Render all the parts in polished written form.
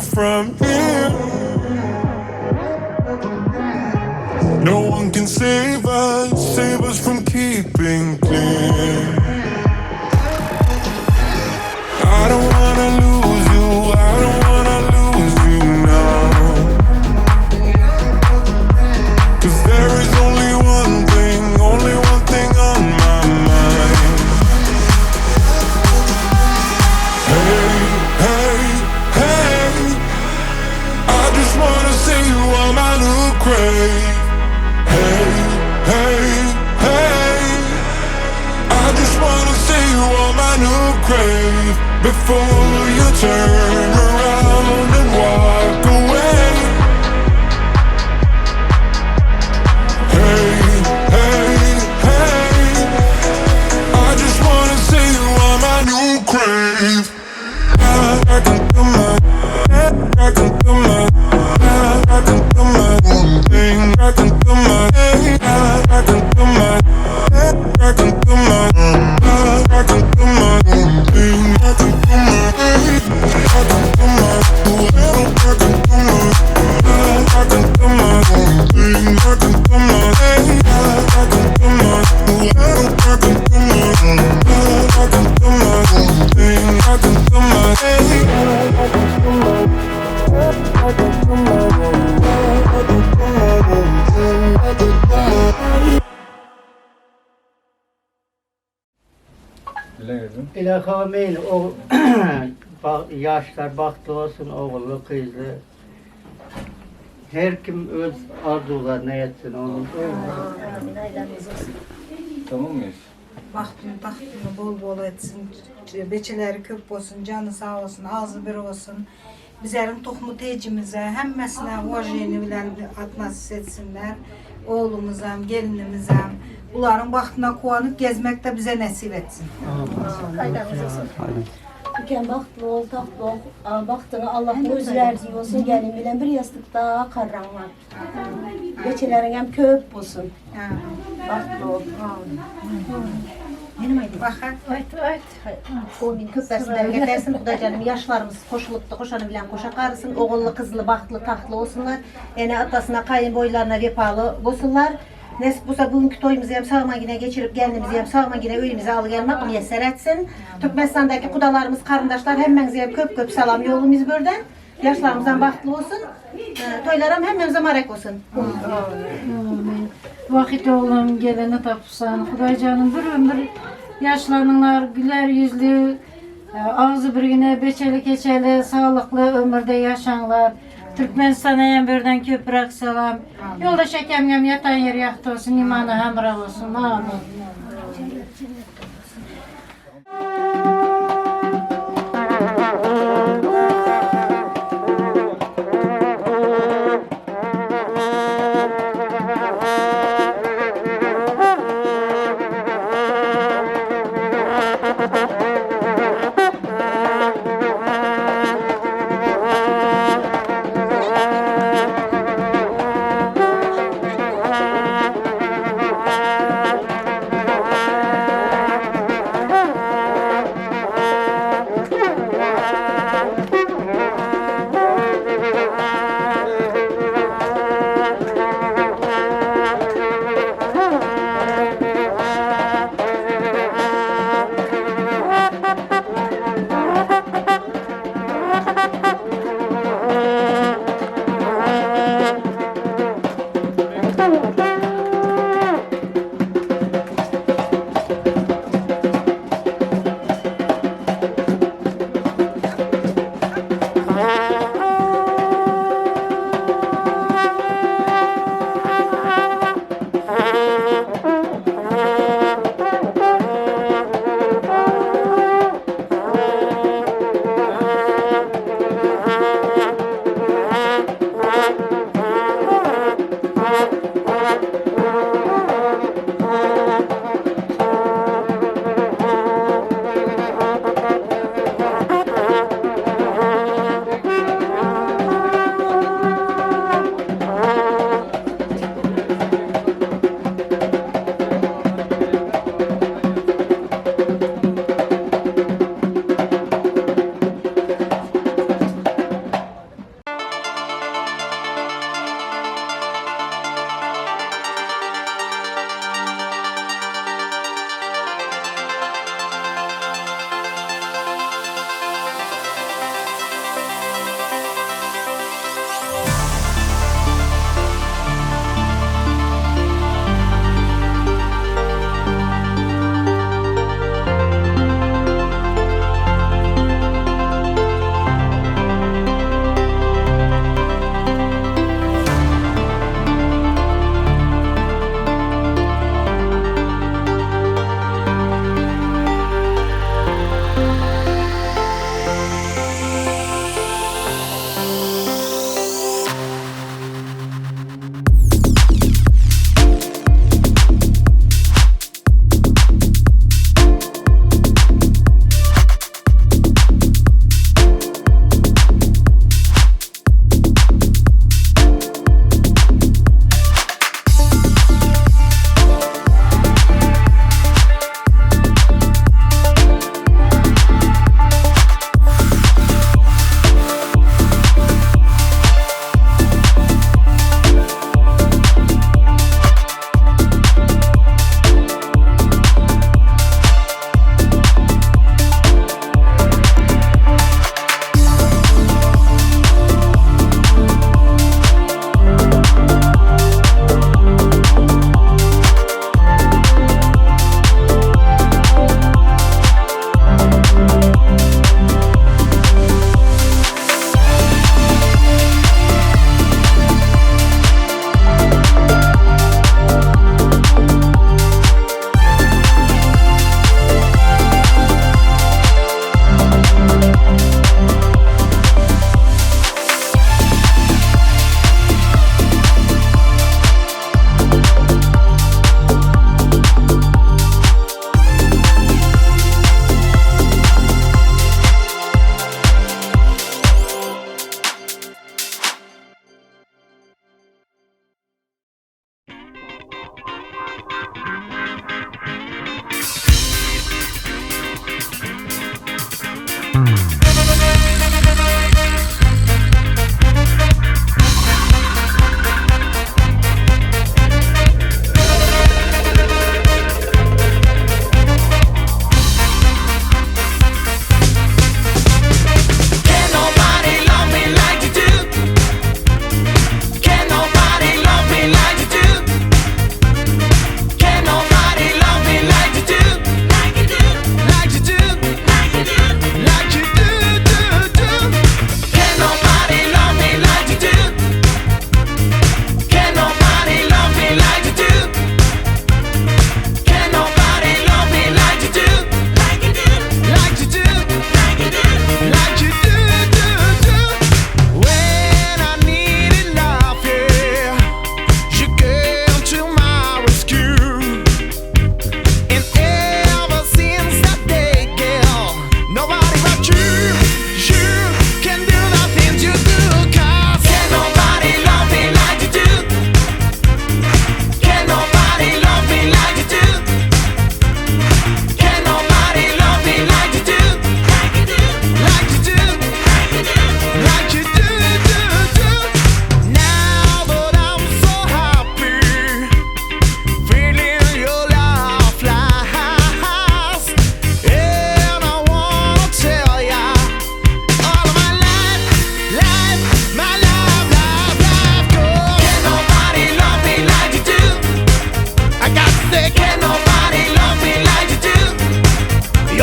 from here. No one can save us, save us from keeping clear. I don't wanna lose you, I don't wanna lose you now. Cause there is only one thing, only one thing on my mind. Hey, hey, hey. I just wanna see you on my new grave. Hey, hey, hey. I just wanna see you on my new grave before you turn around and walk away. Hey, hey, hey. I just wanna see you on my new grave. I can do my, I can do my, I can do my own thing. I can do my, I can do my, I can do my, I can do my own thing. I can do my, I can do my, I can do my, I can do my own thing. I can do my, I can do my, I can do my, I can do my own thing. I can do my. Ilahi amin. O yaşlar bahtly bolsun, ogully, gyzly. Her kim öz arzuwlaryna ýetsin. Onuň Tamam mıyız? Bagtyny tagtyny bol bol etsin, beçeleri köp bolsun, jany sag bolsun, agzy bir bolsun. Bizleriň tohmy tejimize hemmesine uwaženiýe bilen atnasis etsinler. Oglumyzam, gelinimizem. Bularyň bagtyna guwanyp gezmek de bize nesip etsin. Ülkem bagtly ol, tagtly ol, bagtyňy Allahyň özi berdi bolsun, gelin bilen bir ýassykda karraňlar. Beçeleriňem köp bolsun. Bagtly ol. Baha. Amin. Köp bersin, bereket bersin. Hudaý janym ýaşlarymyz goşulypdy, goşany bilen goşa garysyn. Ogully, gyzly, bagtly, tagtly bolsunlar. Ene atasyna, gaýyn boýlaryna wepaly bolsunlar. Nesip bolsa bugünkü toýumyzy hem sagman gine geçirip, gelnimizi hem sagman gine öýümize aly gelmek miýesser etsin. Türkmenistandaky gudalarymyz, garyndaşlar hemmäňize hem köp köp salam ýolumyz birden. Ýaşlarymyzam bagtly bolsun. Toýlaram hemmämize marek bolsun. Amin. Wahit oglum geleni tapsan, Hudaý janym bir ömür ýaşlanyňlar, güler ýüzli, agzy birgine, beçeli keçeli, saglykly ömürde ýaşaňlar. Türkmenistana hem birden köpräk salam. Ýoldaş akemgem ýatan ýeri ýagty bolsun, imany hemra bolsun. Amin.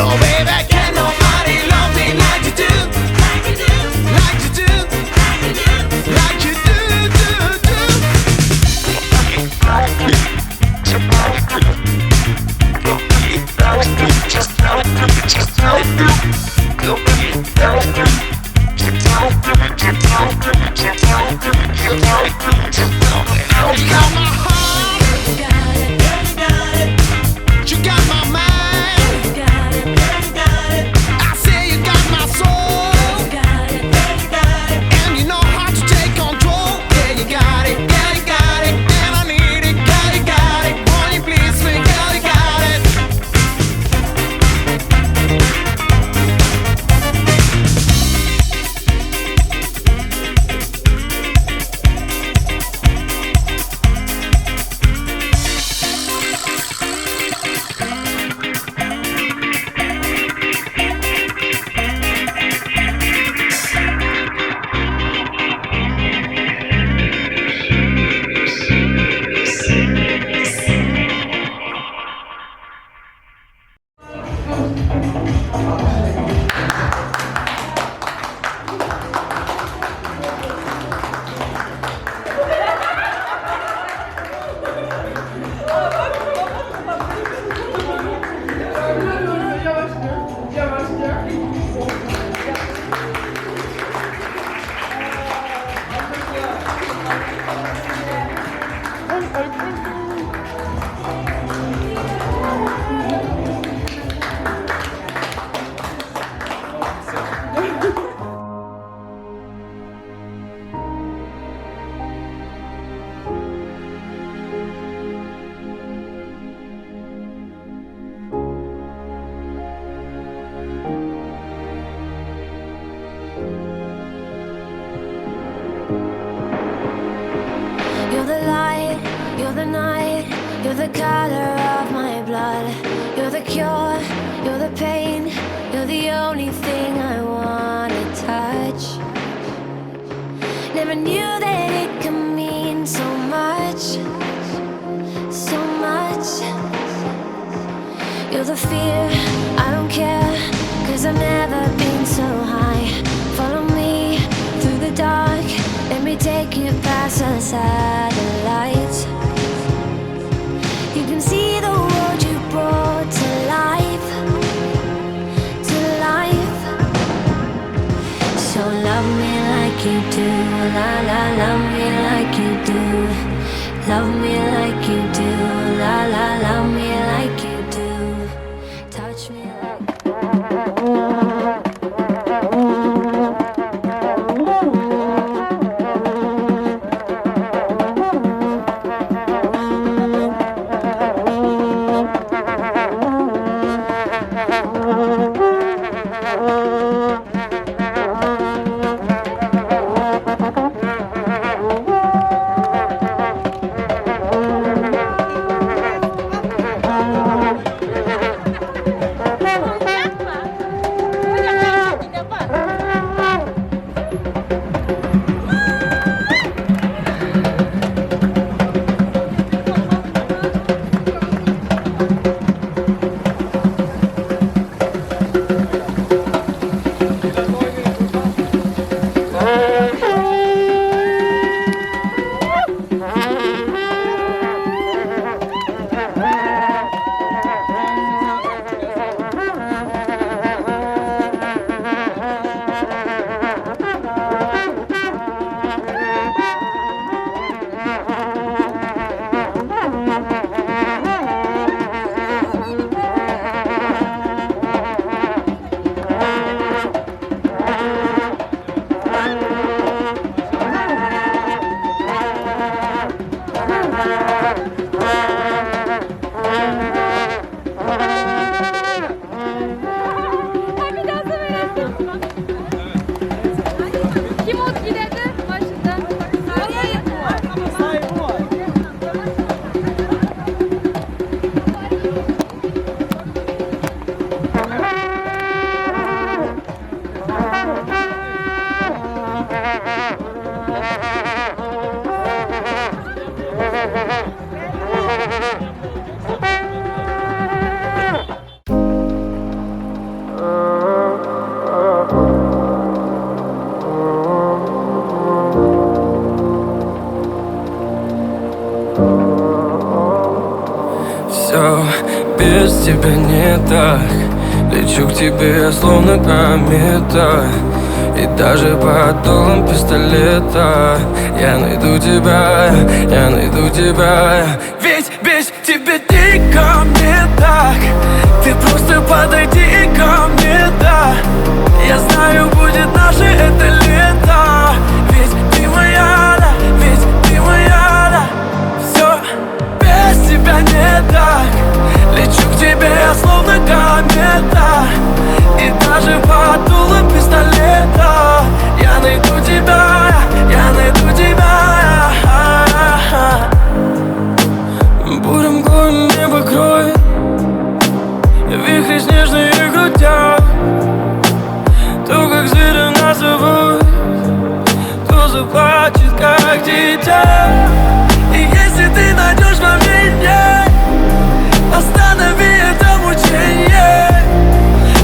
Yo, baby, can nobody love me like you do? Like you do, like you do, like you do, do, do. You got my heart. You got my mind. I say you got my soul. And you know how to take control. Yeah, you got it. Yeah, you got it. And I need it. Girl, you got it. Won't you please me? Girl, you got it. You're the light, you're the night, you're the color of my blood. You're the cure, you're the pain, you're the only thing I wanna touch. Never knew that it could mean so much, so much. You're the fear, I don't care, cause I've never been so high. Follow me through the dark, let me take you past the satellites. You can see the world you brought to life, to life. So love me like you do, la la, love me like you do. Love me like you do, la la, love me like you do. Touch me like. тебя не так. Лечу к тебе, словно комета. И даже под дулом пистолета я найду тебя, я найду тебя. Ведь без тебя дико мне так. Ты просто подойди ко мне, да. Я знаю, будет наше это лето. Ведь ты моя, да, ведь ты моя, да. Все без тебя не так. Лечу к тебе, словно комета. И даже под дулом пистолета я найду тебя, я найду тебя. Буря мглой небо кроет, вихри снежные крутят. То, как зверя назовут, то заплачет, как дитя. И если ты найдешь во мне, останови это мучение.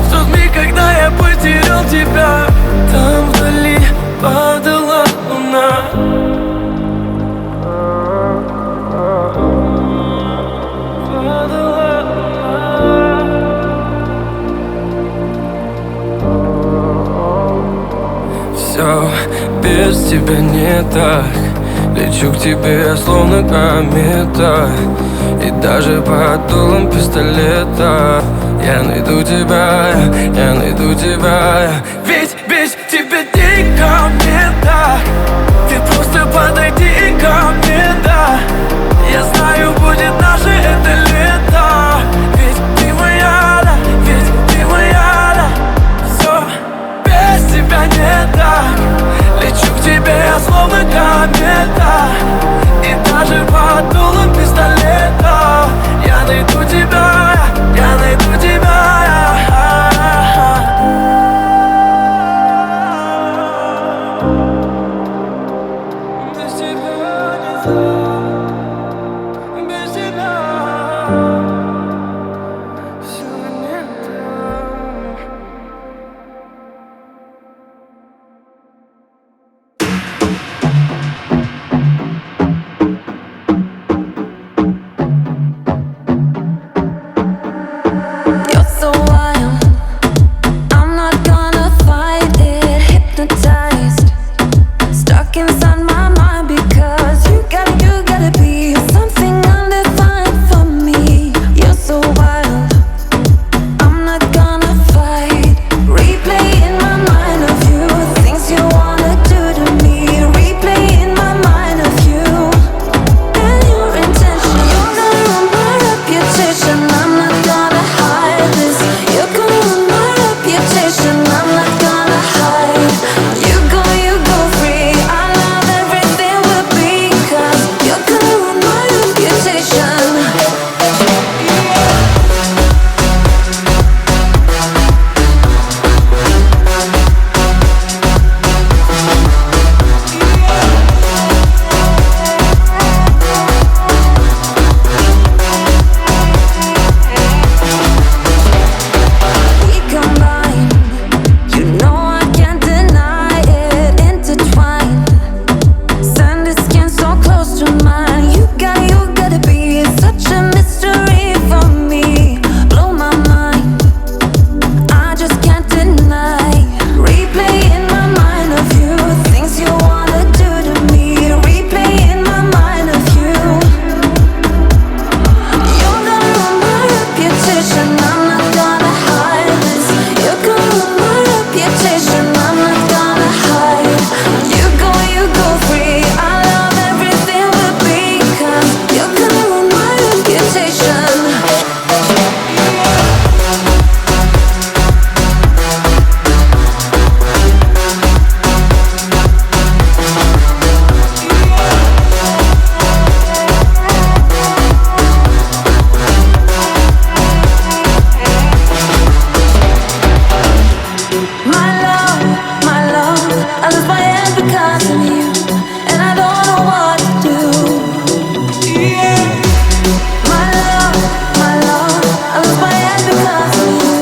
В тот миг, когда я потерял тебя, там вдали падала луна. Падала луна. Все без тебя не так. Лечу к тебе, словно комета. И даже под дулом пистолета я найду тебя, я найду тебя. Ведь без тебя дико мне так. Ты просто подойди ко мне, да. Я знаю, будет наше это лето. Ведь ты моя, да, ведь ты моя, да. Все без тебя не так. Лечу к тебе, словно комета. И даже под дулом пистолета я найду тебя, я найду тебя. Без тебя не так, без тебя все не так. You're so wild, I'm not gonna fight it. Hypnotized, stuck inside my mind because you gotta, you gotta be something undefined for me. You're so wild, I'm not gonna fight. Replay in my mind of you, things you wanna do to me. Replay in my mind of you and your intention. You're gonna ruin my reputation. I'm not gonna hide this. You're gonna ruin my reputation. I'm not gonna hide. You go, you go free. I love everything we'll be. 'Cause you're gonna ruin my reputation. We combine, you know I can't deny it. Intertwined, sandy skin so close to mine. You got, you gotta be such a mystery for me. Blow my mind, I just can't deny. Replay in my mind of you, things you wanna do to me. Replay in my mind of you. You're gonna ruin my reputation. I'm not gonna hide this. You're gonna ruin my reputation. I'm not gonna hide. You go, you go free. I love everything we'll be. 'Cause you're gonna ruin my reputation. My love, my love, I lose my head because of you, and I don't know what to do. My love, my love, I lose my head because of you.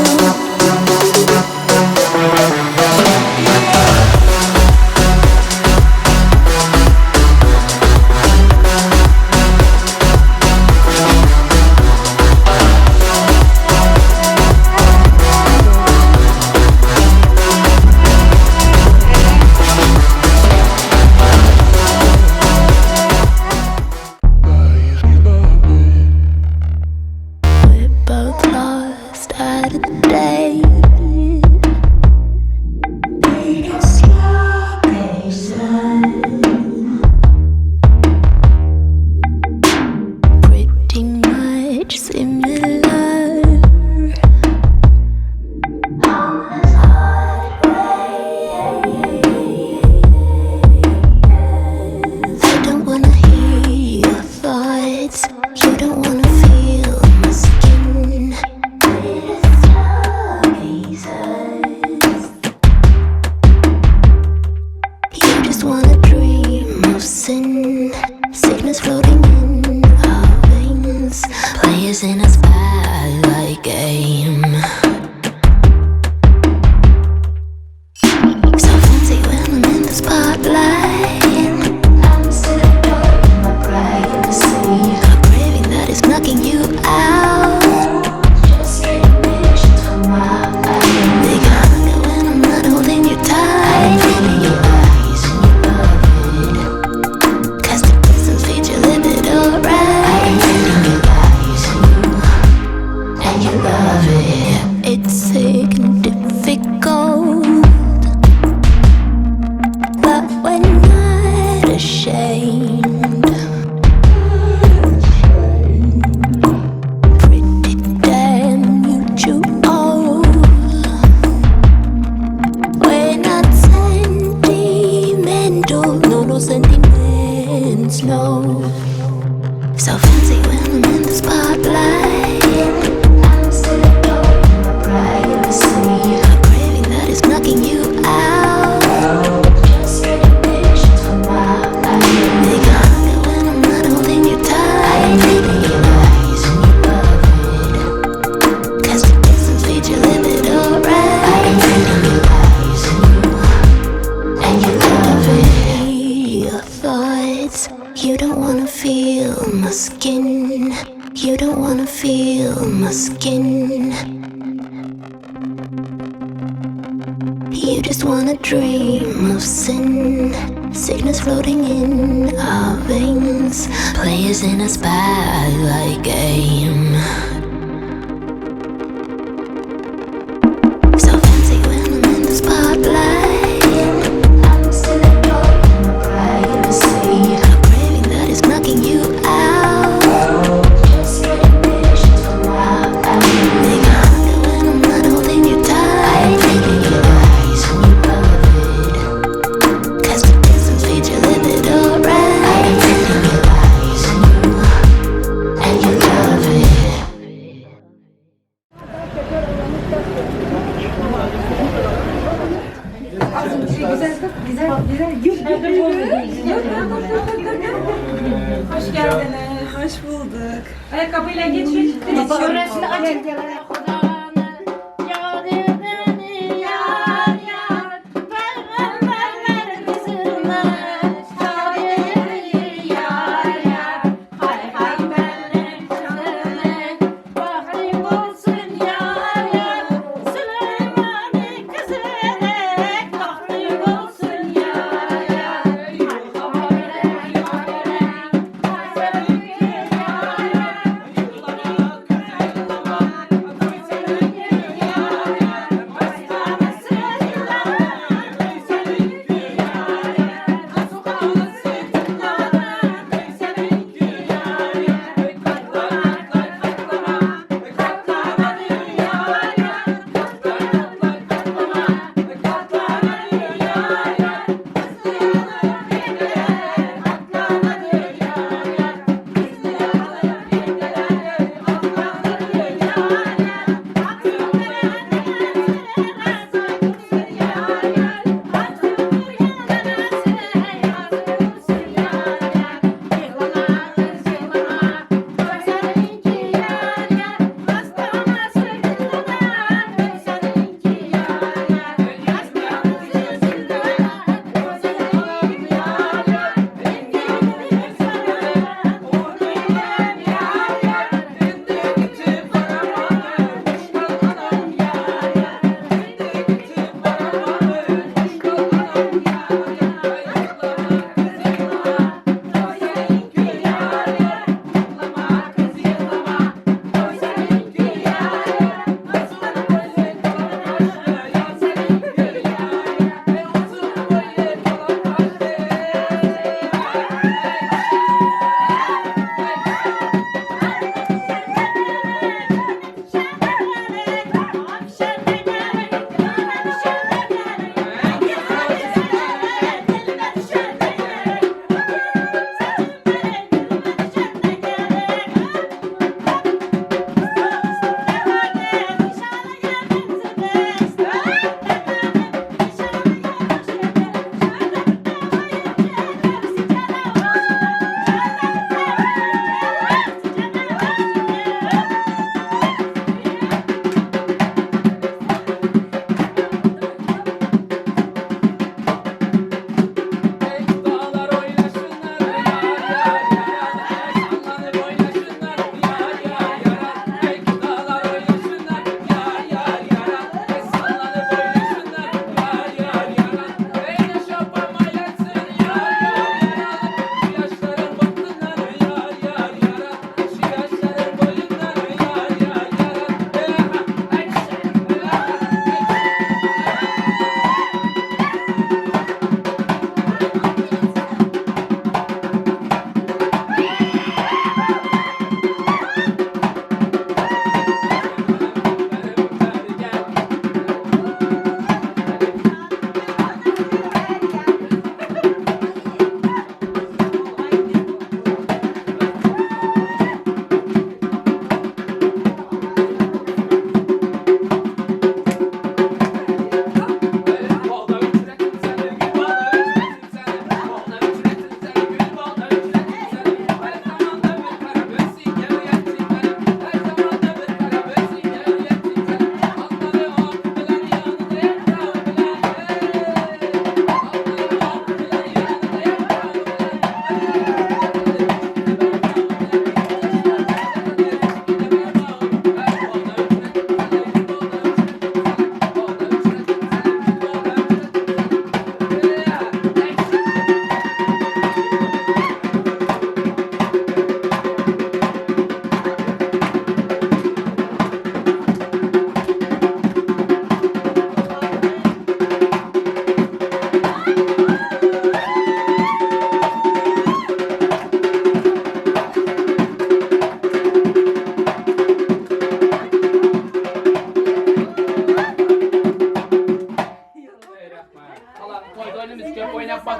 skin. You just wanna dream of sin. Sickness floating in our veins. Players in a spy game. So fancy when I'm in the spotlight. I'm still in my privacy. A craving that is knocking you out. Just getting visions from my past. Make a hunger when I'm not holding you tight. Taking your eyes and you love it. 'Cause the distance feeds your libido alright. I'm taking your eyes and you love it. Hoş geldiniz. Hoş bulduk. Ayakkabıyla geç geç. Orasını açın. Yar edeni yar yar, Peygamberler kızına. Yar edeni yar yar, Peygamberler kızına. Bahtın olsun yar yar, Süleyman'ın kızına. Bahtın olsun yar yar, Peygamberler kızına.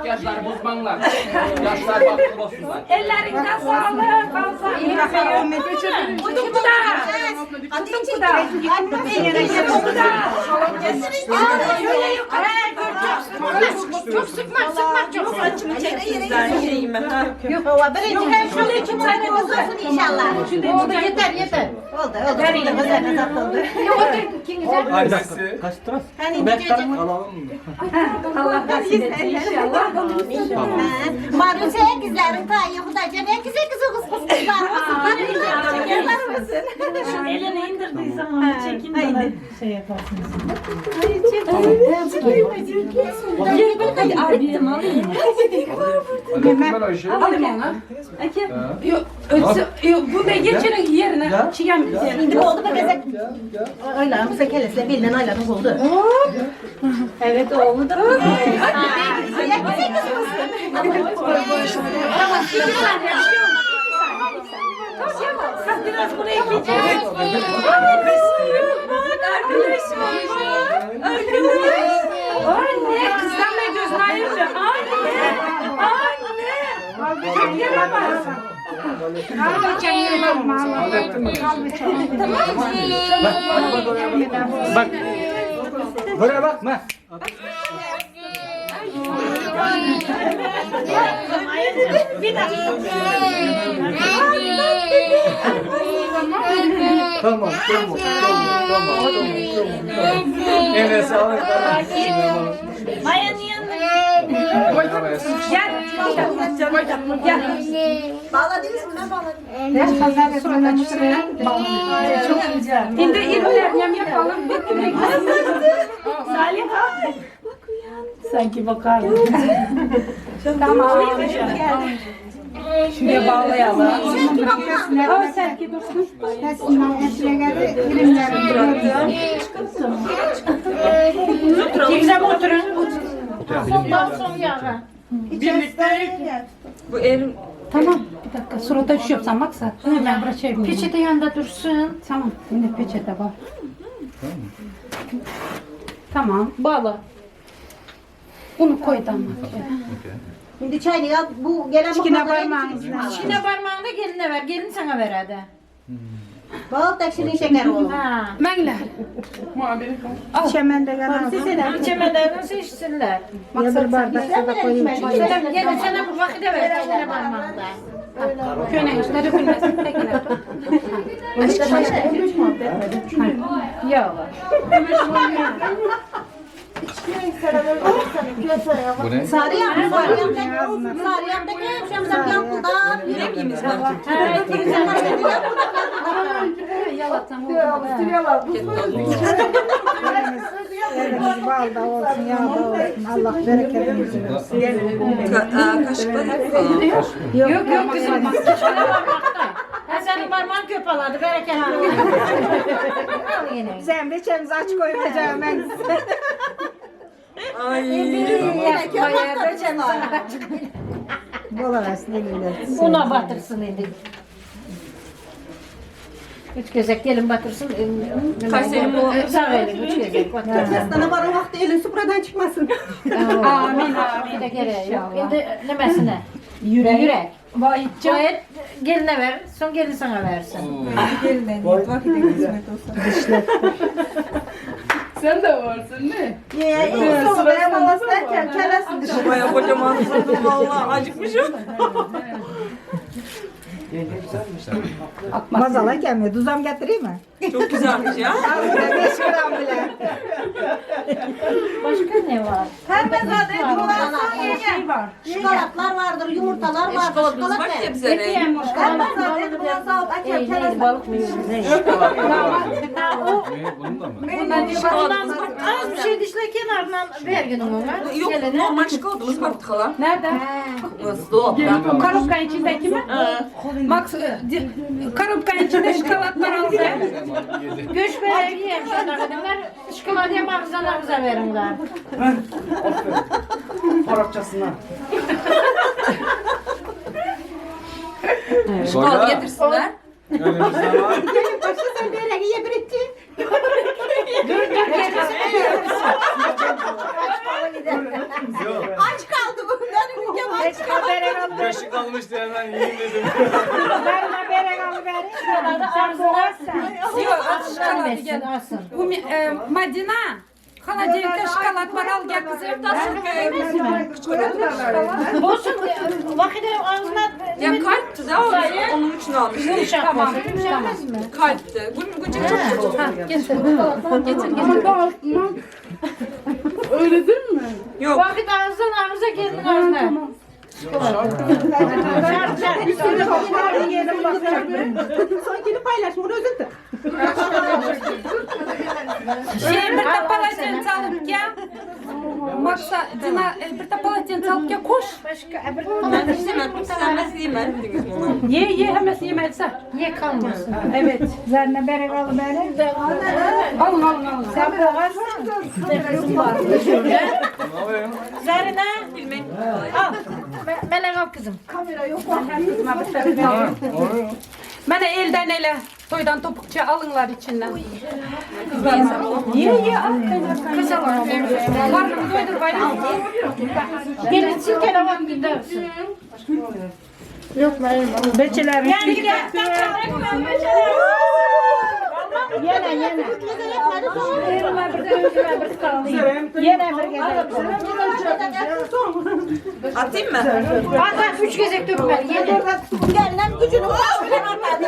Yaşlar bozmanlar. Yaşlar baktı bozsunlar. Ellerinden sağlık. Tutun da. Tutun da. Tutun da. Çok sıkma, sıkma çok. Saçımı çektim şeyimi. Yok baba birinci hem şöyle için olsun inşallah. Oldu yeter yeter. Oldu oldu. Oldu güzel tatlı oldu. Yok otur ikinize. Annesi. Hani cücük. Alalım mı? Allah nasip etsin inşallah. Marun sekizlerin tayı hudacan sekiz kız kız kızlar olsun. Kızlar olsun. Elini indirdiysen onu çekin de şey yaparsınız. Ben Ayşe. Alayım onu. Yok, ötse, yok, bu da geçenin yerine çiğen Şimdi oldu mu gezek? Gel gel. Öyle bu sekelesle belinden ayladın oldu. Evet oğlu da. Sekiz kız olsun. Tamam, iki saniye, bir şey olmaz. İki saniye. Tamam, sen biraz buraya ekleyeceğiz. Bak arkadaşım bak. Arkadaş. Anne, kızdan ben gözünü ayıracağım. Anne, anne. Çok yaramaz. Hallettin mi? Bak. Buraya bakma. Tamam, tamam, tamam, tamam, tamam, tamam. Eline sağlık. Mayanın yanına. Gel. Gel. Bağladınız mı? Ne bağladınız? Çok güzel. Şimdi irmilerle yapalım. Salih. Sanki bakardım. Tamam. Şuraya bağlayalım. Al Serki dursun. Kimse oturun. Sondan son yağa. Bu elim Tamam. Bir dakika. Surata düşüyorsan baksa. Hemen bırakayım. Peçete yanında dursun. Tamam. Yine peçete var. Tamam. Bağla. Bunu koy damat. Şimdi çayını al. Bu gelen Çikine muhtarlara parmağınızla. Çine parmağını da geline ver. Gelin sana ver hadi. Bal takşinin şekeri oğlum. Ha. Mengler. Çemende kalan. İçemelerden seçsinler. Ya bir bardak da koyayım. Gelin gelin sana bu vakite ver. Çine parmağını da. Köne işte dökülmesin. Tekrar. Yağla. Bu ne? Sarı yap, sarı yap. Sarı yap da kim? Şamzam yap da. yemeyimiz var. Yalatam. Elimiz bal da olsun, yağ da olsun. Allah bereketini versin. Kaşıklar hep falan. Yok yok kızım. Çine parmakta. Ha senin parmağın köp aladı. Bereket al. Al yine. Sen beçemizi aç koyacağım ben. Bol versin, eline. Una batırsın indi. Üç gözek gelin batırsın. Kayseri mu? Sağ elin üç gözek batırsın. Sana var o vakti elin supradan çıkmasın. Amin amin. Bir de gereği yok. Şimdi nemesine? Yürek. Yürek. Vay can. Gayet geline ver. Son gelin sana versin. Geline niyet, vakite kısmet olsun. Sen de varsın ne? Ya, en son ben babası derken keresin düşün. Baya kocaman sordum valla acıkmışım. Mazala gelmiyor. Duzam getireyim mi? Çok güzelmiş ya. Al bile 5 gram bile. Başka ne var? Yumurtalar. Şey var. Şokolatlar vardır, yumurtalar vardır. Şokoladımız Şokolat var ne? ki bize Peki, Neydi balık mı yiyoruz? Ne? Ne? Bunun da mı? Şokoladımız var. Az bir şey dişle kenarından ver günün ona. Yok Gelene. normal şokoladımız var hala. Nerede? Nasıl dolapta? O karupkanın içindeki mi? Max, karupkanın içinde şokolatlar aldı. Göç böyle yiyeyim şundan kadınlar. Şokolat yem ağızdan ağıza verin lan. Arapçasına. Şokolad getirsinler. Önümüzde var. Gelin başla sen böyle ye bir iki. Yok. Aç kaldı bunlar. Olmuş diye hemen yiyeyim dedim. Zarına berek alıverin. Sen boğazsan. Yok, al şokolad gel. Bu Madina. Холодильникте şokolad var al gel kızım. Olsun vakit ağzına Ya kalpti de onun için almıştım. yumuşak Tamam. olsun. Yumuşamaz mı? Kalpti. Gün güncek çok kötü. Ha, getir. Getir getir. Öyle değil mi? Yok. Vakit ağızdan ağıza gelin ağzına. Sonkini paylaş, bunu özür Şey bir de полотенце alıp gel. Maksa, Dina bir de полотенце alıp gel koş. Ben istemem. İstenmez yemem. Ye ye hemen yemezse. Ye kalmasın. Evet. Zarına berek alıverin. Alın alın alın. Sen boğazsan. Zarına. Al. Melek al kızım. Bana elden ele toydan topukça alınlar içinden. Ye ye al. Kız al. Karnımı doydur bayram. Gelin silkele göndersin. Beçelerin Yani gel. Yine yine. Yine bir gezek. Atayım mı? At at üç gezek dökmeli. Yedi. Gelinen gücünü boş ver atladı.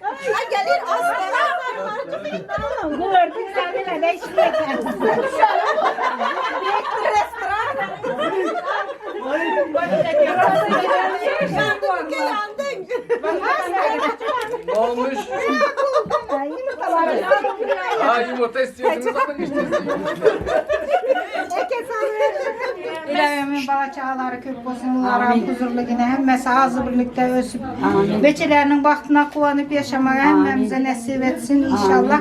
Ha gelir aslan. Gördük sen ne işleyeceksin? Yandın. Ne olmuş? Ha yumurta istiyordunuz ama işte İlahimin bala çağaları köp olsun, onlara huzurlu yine hemmesi ağzı birlikte ösüp, beçelerinin bahtına kuvanıp yaşamaya hemmemize nasip etsin inşallah.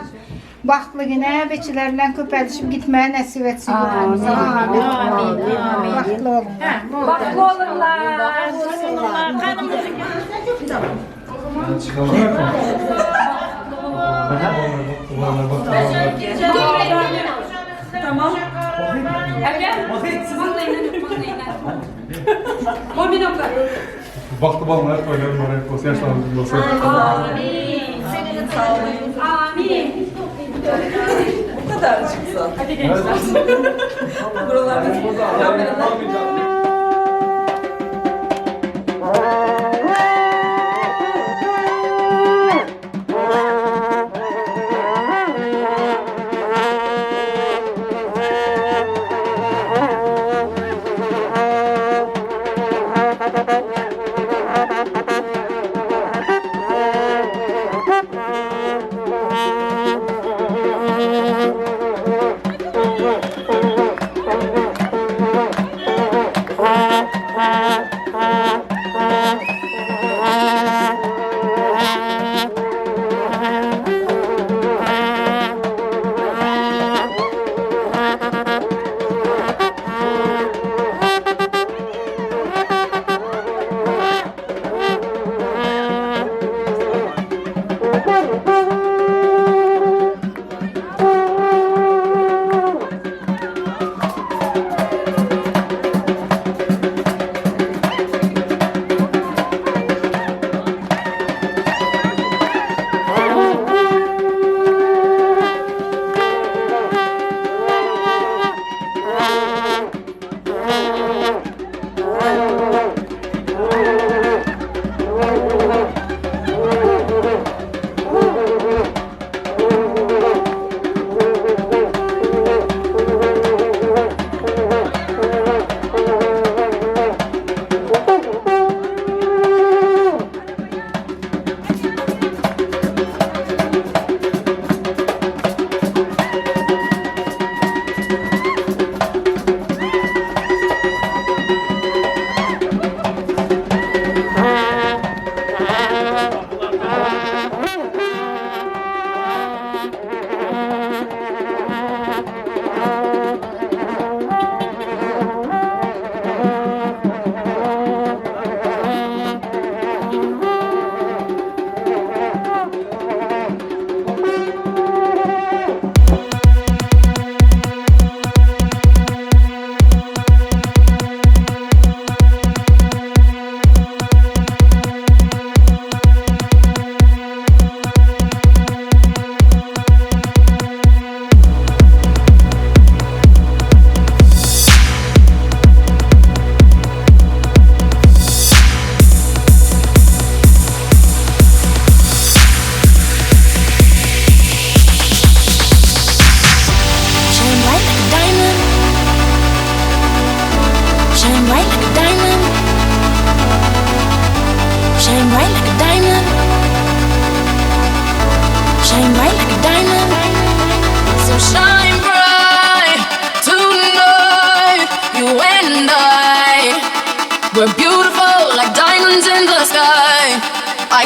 Bahtlı yine beçelerle köpelişip gitmeye nasip etsin. Amin. Amin. Amin. Bahtlı olun. Bahtlı olurlar. Tamam. Evet. Momin abla. Bahtlı ballar toyların oraya olsun, yaşlarımız olsun. Amin. Amin. Bu kadarcık zaten. Hadi gençler. Buralarda kameralar.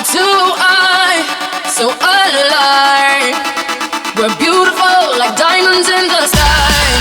to eye, so alive. We're beautiful like diamonds in the sky.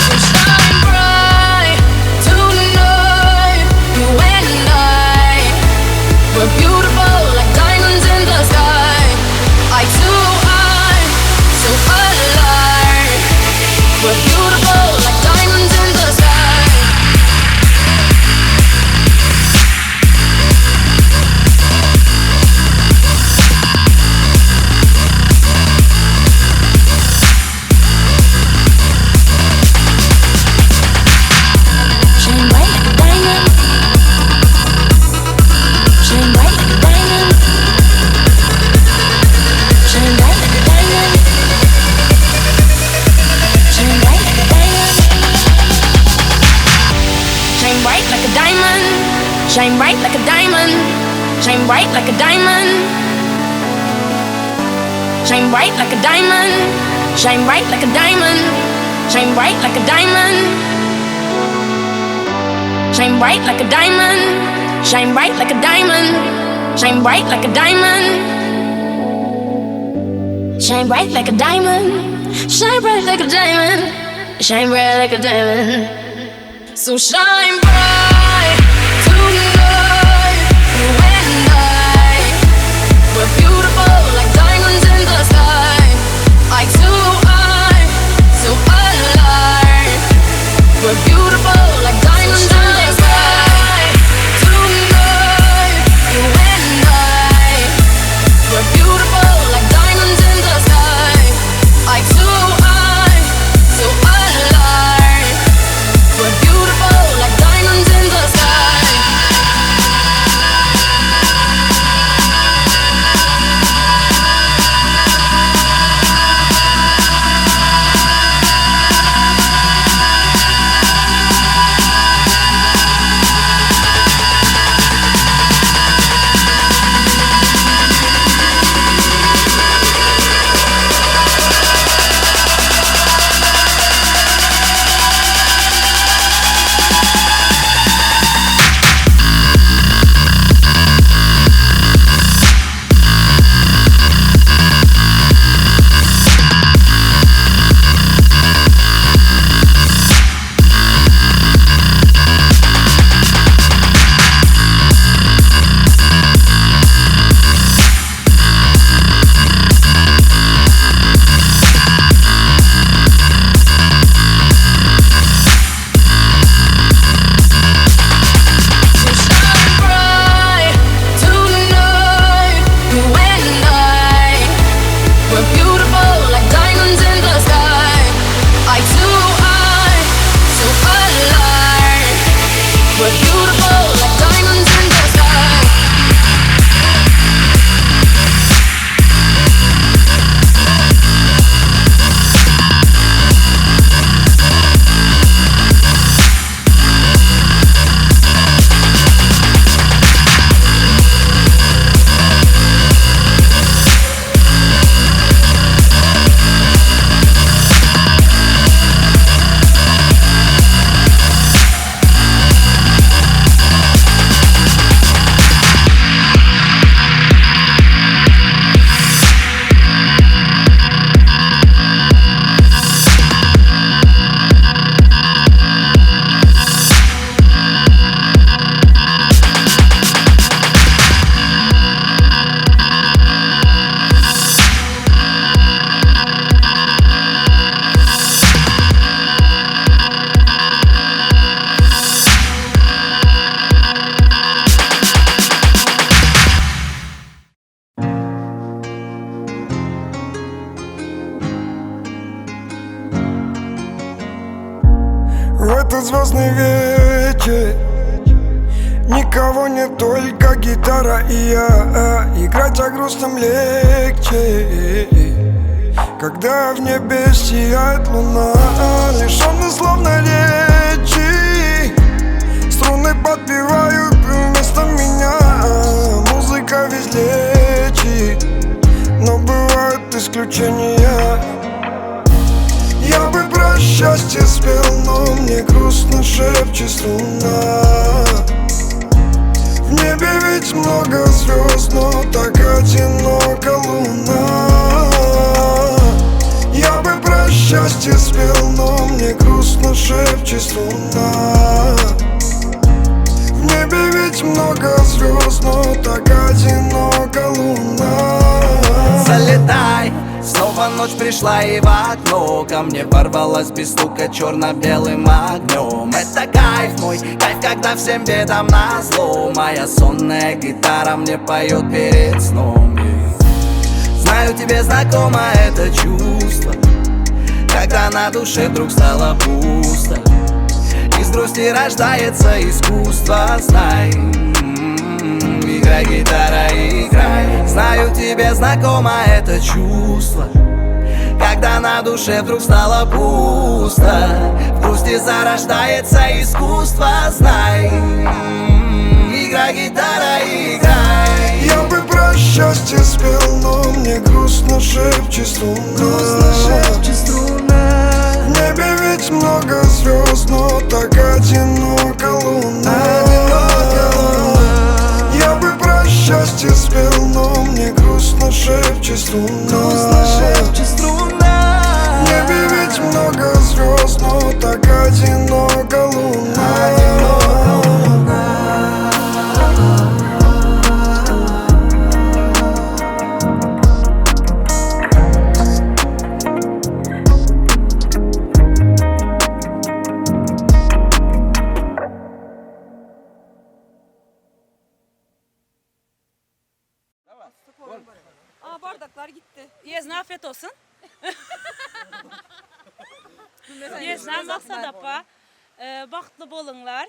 So shine bright tonight, you and I. We're beautiful like diamonds in the sky. Eye to eye, so alive. We're beautiful like diamonds in the sky. Shine bright like a diamond. Shine bright like a diamond. Shine bright like a diamond. Shine bright like a diamond. Shine bright like a diamond. Shine bright like a diamond. Shine bright like a diamond. Shine bright like a diamond. Shine bright like a diamond. Shine bright like a diamond. Shine bright like a diamond. Shine bright like a diamond. Shine bright like a diamond. Shine bright like a diamond. Shine bright like a diamond. Shine bright like a diamond. So shine bright tonight, you and I. We're beautiful like diamonds in the sky. Eye to eye, so alive. We're beautiful like diamonds in the sky. Tonight, you and I. We're beautiful like diamonds in the sky. Eye to eye, so alive. We're beautiful like diamonds in Этот звездный вечер Никого нет, только гитара и я Играть о грустном легче Когда в небе сияет луна Лишенный словно речи Струны подпевают вместо меня Музыка везде лечит Но бывают исключения Я бы про счастье спел, но мне грустно шепчет струна В небе ведь много звезд, но так одинока луна Я бы про счастье спел, но мне грустно шепчет струна В небе ведь много звезд, но так одинока луна Залетай Снова ночь пришла и в окно Ко мне ворвалась без стука черно-белым огнем Это кайф мой, кайф, когда всем бедам назло Моя сонная гитара мне поет перед сном Знаю, тебе знакомо это чувство Когда на душе вдруг стало пусто Из грусти рождается искусство, знай М-м-м, Играй, гитара, играй Знаю, тебе знакомо это чувство Когда на душе вдруг стало пусто В грусти зарождается искусство, знай М-м-м, Играй, гитара, играй Я бы про счастье спел, но мне грустно шепчет струна Грустно шепчет струна В небе ведь много звезд, но так одинока луна Я бы про счастье спел, но мне грустно шепчет струна Грустно шепчет струна В небе ведь много звезд, но так одинока луна Aa bardaklar gitti. Yezne afiyet olsun. Yezne maksat apa. Ee, Bahtly boluňlar.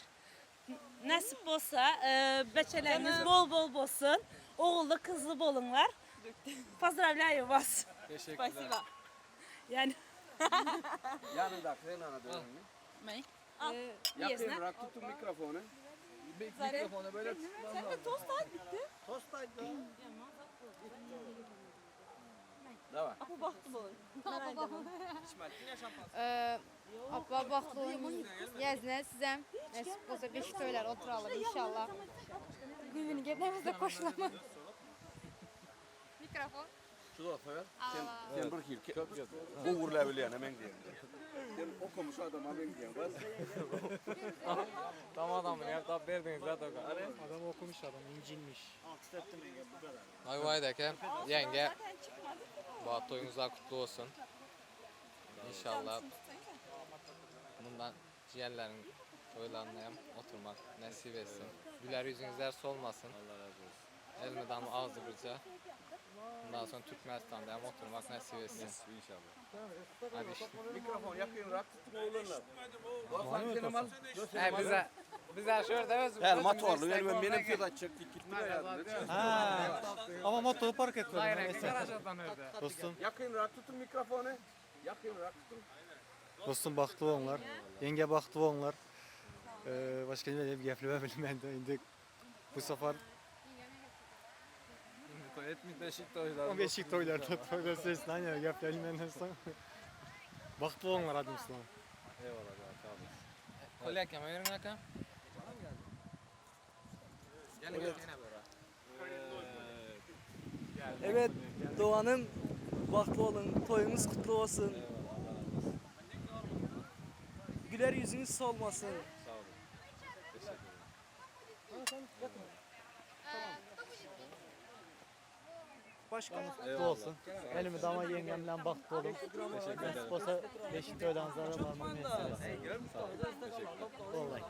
Nasip bolsa, e, beçeleriniz bol bol bolsun. Ogully kyzly boluňlar. Поздравляю вас. Спасибо. Yani Yanındaki zenana dönün. Ne? Al. Yezne. Yakın tutun mikrofonu. Mikrofonu böyle tutman Sen de tost al bitti. Tost Давай. Bu bahtly bolun. Apa baxtlı olun. Yeznə sizə nəsib olsa beşik toylar oturalım inşallah. Gülünü gedəmizdə qoşulama. Mikrofon. Şu da koyar. Sen, sen bir hil. Bu bilýän hemen diýen. Sen okumuş adama men diýen. Bas. Tam adamını ya, tap verdiniz zaten. Adam okumuş adam, incinmiş. Ayvaydaki yenge bu toyunuzlar kutlu olsun. İnşallah bundan ciğerlerin toylarına hem oturmak nasip etsin. Güler yüzünüzler solmasın. Allah razı olsun. Elmidam ağzı birce. Bundan sonra Türkmenistan'da hem oturmak nasip etsin. İnşallah. Hadi işte. Mikrofon yakın rak tutun oğlanlar. He bize bize şöyle öz. He motorlu benim benim söz açacak gitti Ha. Ama motoru park etmedim. Neyse. Dostum, Yakın rak tutun mikrofonu. Yakın rak tutun. dostum baxtlı olunlar. Yenge baxtlı olunlar. Ee, başka ne diyeyim? Gefleme bilmem de indi bu sefer Beşik toylar. beşik toylarda toylar sesini hani geflerimden sonra. Baxtlı olunlar adım sana. Eyvallah abi, sağ olasın. Kolye kema yürün aka. Gelin gelin yine böyle. Evet Doğan'ım Bahtlı olun, toyumuz kutlu olsun. Güler yüzünüz solmasın. Sağ olun. Teşekkür ederim. Başka? Kutlu olsun. Elimi dama yengemle baxtlı olun. Teşekkür ederim. Nasip olsa beşik toylarınıza varmak müyesser etsin. Vallahi.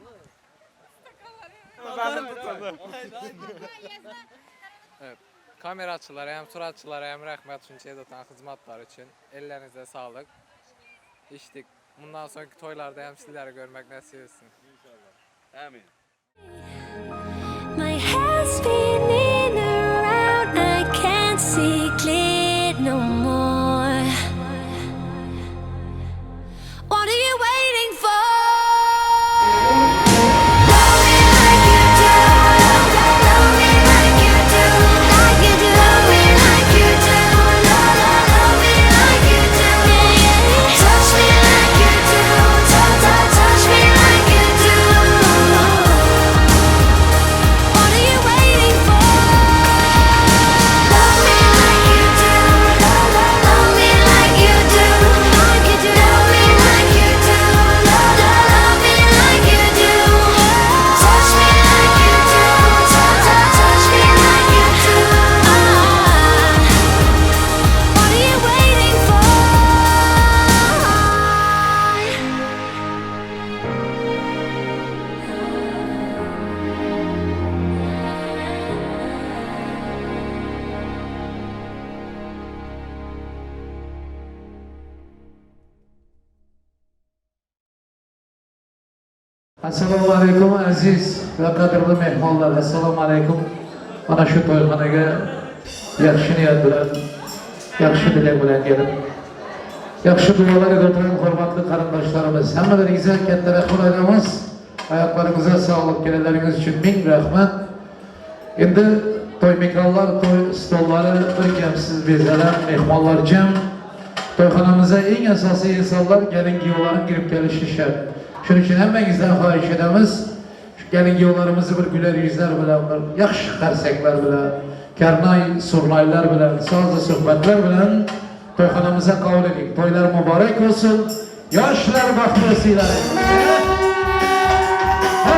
Evet. Kameraçılara hem suratçılara hem rəhmət çünki zaten xidmətlər üçün. Ellerinize sağlık. İçtik. Mundan soňky toýlarda hem sizleri görmek nesip etsin. Inşallah. Amin. My head's spinning around, I can't see clear no more. What are you waiting for? Love me like you do, love me like you do, like you do, love me like you do, love, love, love me like you do, yeah, yeah. Touch me like you do, touch, touch, touch me like you do. What are you waiting for? Love me like you do, love, love, love me like you do, like you do. Love me like you do, love, love, love me like you do. Touch me like you do, touch, touch, touch me like you do. Ah, what are you waiting for? Assalomu alaykum aziz va qadrli mehmonlar. Assalomu alaykum. Mana shu to'yxonaga yaxshi niyat bilan, yaxshi tilak bilan kelib, yaxshi duolar etib o'tirgan hurmatli qarindoshlarimiz, hammalaringizga katta rahmat aytamiz. Oyoqlaringizga sog'lik, kelganlaringiz uchun ming rahmat. Endi to'y mekonlar, to'y stollari bir kamsiz bezalar, mehmonlar jam. To'yxonamizda eng asosiy insonlar kelin kuyovlarning kirib kelishi shart. Shuning uchun hammangizdan xohish etamiz, shu kelin kuyovlarimizni bir güler yuzlar bilan, bir yaxshi qarsaklar bilan, karnay, surnaylar bilan, sozu suhbatlar bilan to'yxonamizga qabul eting. To'ylar muborak bo'lsin. Yoshlar baxtli bo'lsinlar. Ha.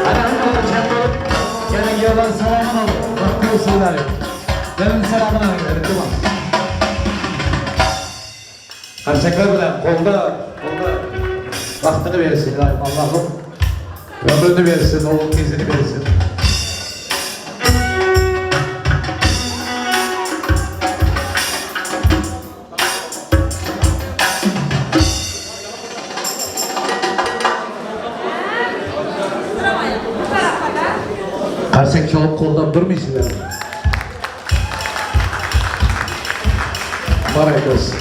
Ana hammalar jam bo'lib, kelin kuyovlar salomini olin. Baxtli bo'lsinlar. Kelin salomini olinglar, iltimos. Qarsaklar bilan qo'lda, qo'lda baxtini bersin ilohim Allohim. Ömrünü bersin, oğul kızını bersin. Qarsak chalib qo'llab durmaysizlar. Barak olsun.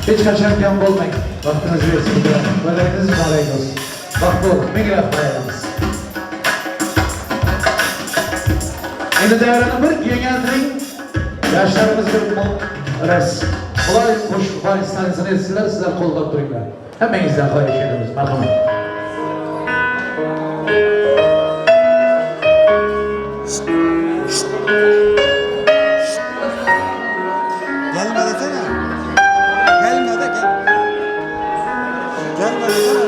Hech qachon kam bo'lmang. Vaqtingiz bersin. To'ylaringiz muborak bo'lsin. Baxtli bo'ling. Ming rahmat aytamiz. Endi davrani bir kengaltiring. Yoshlarimiz bir ras. Qulay qo'shiq vals tarzini etsinlar, sizlar qo'llab turinglar. Hammangizdan xohish etamiz. Marhamat. Gelme desene. Gelme de gel. Gelme desene.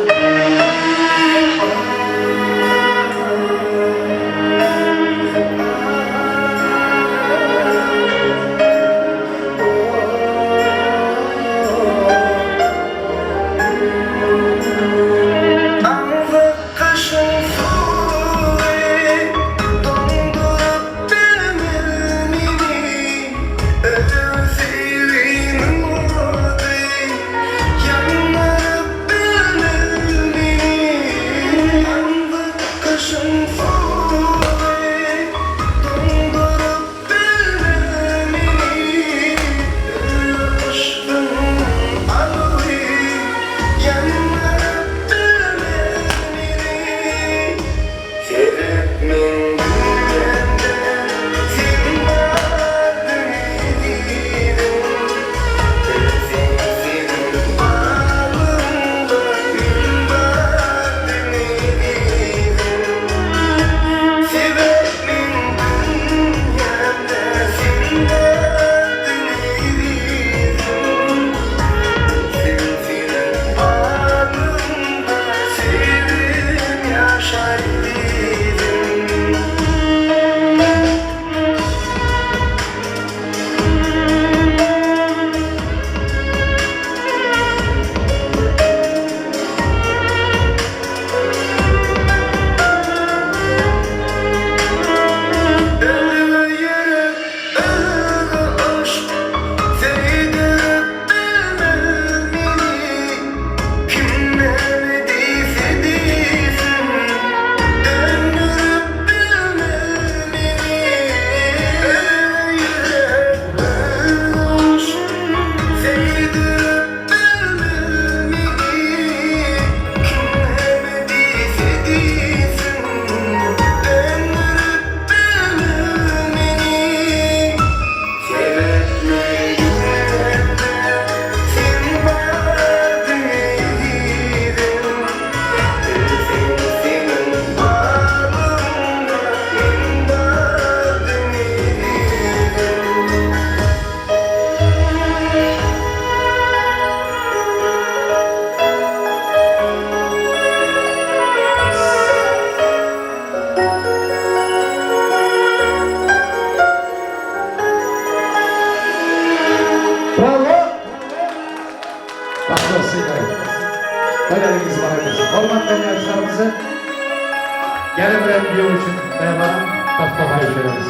Gelin bilen giýew üçin daýabaryň tapba haýyş edemiz.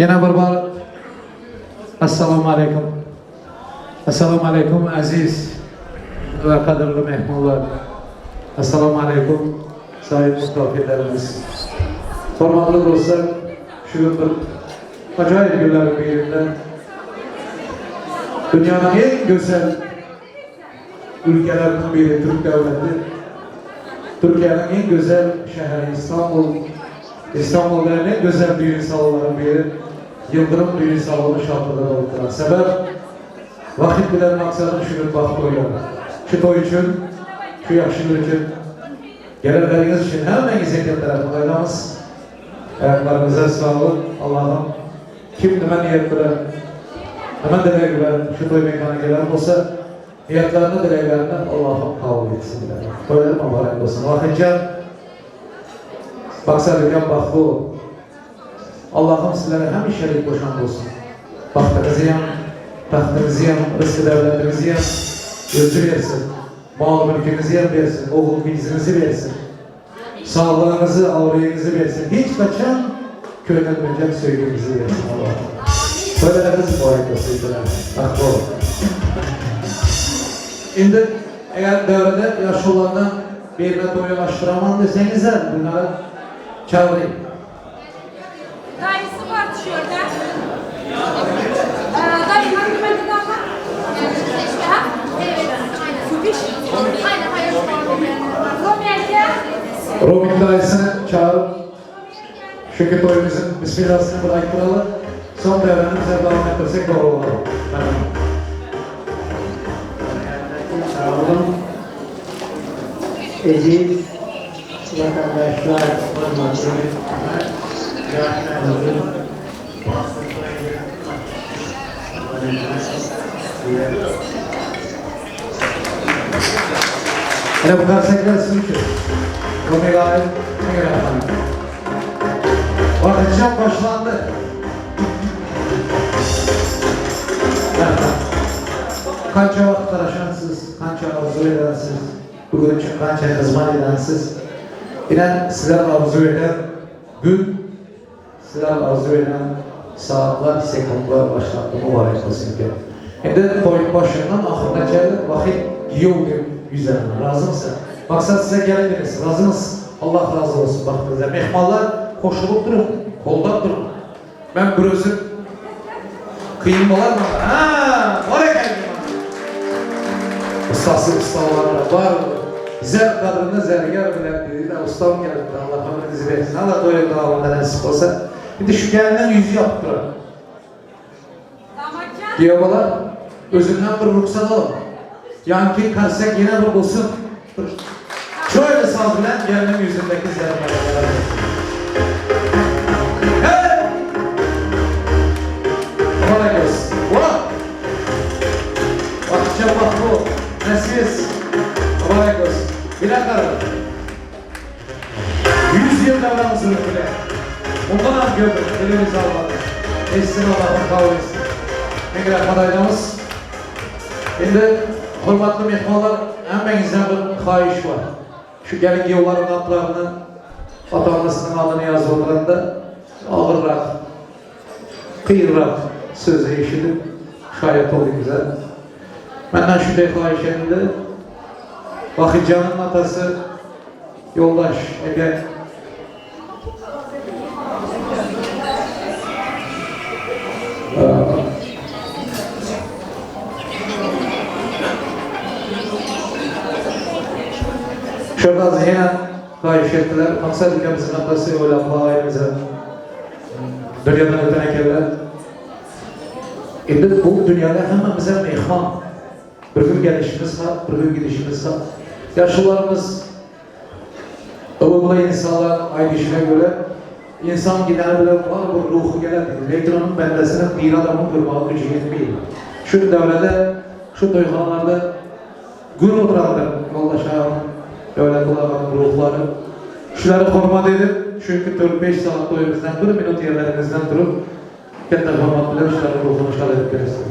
Ýene bir bar Assalamu aleýkum. Assalamu aleýkum aziz we gadyrly mehmanlar. Assalamu aleýkum saýyn musafirlerimiz. Hormatly dostlar, şu gün bir ajaýyp günleriň birinde dünýäniň iň gözel ülkeleriniň biri Türk döwleti. Türkiýäniň iň gözel şäheri Istanbul. Istanbulda iň gözel düýn salonlaryň biri Ýyldyrym düýn salony şatlyga dolup duran. Sebäp Wahit bilen Maksadyň şu gün bagt toýlary. Şu toý üçin, şu ýagşy gün üçin gelenleriňiz üçin hemmäňize katta rahmat aýdamyz. Aýaklaryňyza saglyk. Allahym kim nime niýet bilen, nime dileg bilen şu toý mekana gelen bolsa, niýetlerini, dileglerini Allahym kabul etsin. Toýlar mübarek bolsun. Wahitjan Maksat eken bagtly bol. Allahym sizlere hemişelik goşant bolsun. Bagtyňyzy hem, tagtyňyzy hem, rysgy-döwletiňizi hem özi bersin. Mal-mülküňizi hem bersin, ogul-gyzyňyzy bersin. Saglygyňyzy, abraýyňyzy bersin. Hiç haçan könelmejek söýgüňizi bersin Allahym. Toýlaryňyz mübarek bolsun ildeler. Bagtly boluň. Indi eger döwrede ýaşululardan birine toýy açdyraman deseňizler, Gülnara çagyryň. Daýysy bar düşerde. Daýy hangi mende damat? Romik daýysyny çagyryp, şuki toýumyzyň bismillasyny bir aýtdyraly, soň däwräni bize dowam etdirsek dogry bolar. Merhamet. Sag boluň. Eziz Vatandaşlar, hormatly myhmanlar, ýaşlarymyzyň bagtly toýuna Ine bu karsekler siziň üçin. Romik agaý, Meňer hanym. Wagtçam başlandy. Rahmat. Kança wagt garaşansyz, kança arzuw edensiz. Bu gün üçin kança hyzmat edensiz. Ine sizler arzuw eden gün, sizler arzuw eden saatlar, sekuntlar başlandy. Mübarek bolsun eken. Indi toýuň başyndan ahyryna çenli Wahid giýew diýip ýüzlenme. Razymysyň? Maksat size gelin demek. Razymyz? Allah razy bolsun bagtyňyza. Myhmanlar goşulyp duruň, goldap duruň. Men bir özüm kyn bolar maňa. Ha, bar eken. Ustasy ustalar bar. Zer gadryny zerger bilen dedi-de ustam gelipdi. Allah ömrüňizi bersin. Allah toýuň dowamynda nesip bolsa. Indi şu gelniň ýüzi ýapyp durar. Giýew bolar. Özünden bir rugsat alyň. Ýaňky karsek ýene bir bolsun. Bir şöyle saz bilen gelniň ýüzündeki zergärler. Hey! Kolay gelsin. Vah! Bahçe bak bu. Nesip etsin. Mübarek olsun. Bile karar. 100 ýyl döwran sürüp bile. Mundanam köp elimiz almady. Etsin Allahym kabul etsin. Meň rahmat aýdamyz. Indi hormatly myhmanlar hemmäňizden bir haýyş bar. Şu gelin giýewleriň atlaryny ata-anasynyň adyny ýazyp oturanda agyrrak, kynrak sözi eşidip şaýat boldyňyza. Menden şunday haýyş edildi. Wahytjanyň atasy ýoldaş eken. Şurada ýene haýyş etdiler. Maksat ülkemiziň atasy oýlap aýymyza dünýadan öten ekenler. Indi bu dünýada hemmemize myhman. Bir gün gelişimiz hak, bir gün gidişimiz hak. Ýaşularymyz Ylymly insanlaryň aýdyşyna görä, insan gideni bilen bar bir ruhy geler diýdi. Lekin onuň bendesiniň diri adamyň durmaga güji ýetmeýär. Şu döwrede, şu toýhanalarda gür oturandyr ýoldaş aganyň, Döwletguly aganyň ruhlary. Şulary hormat edip, çünki dört-beş sagat toýumyzdan bir minut ýerleriňizden turup. Katta hurmat bilan shularni ruhini shod etib berasiz.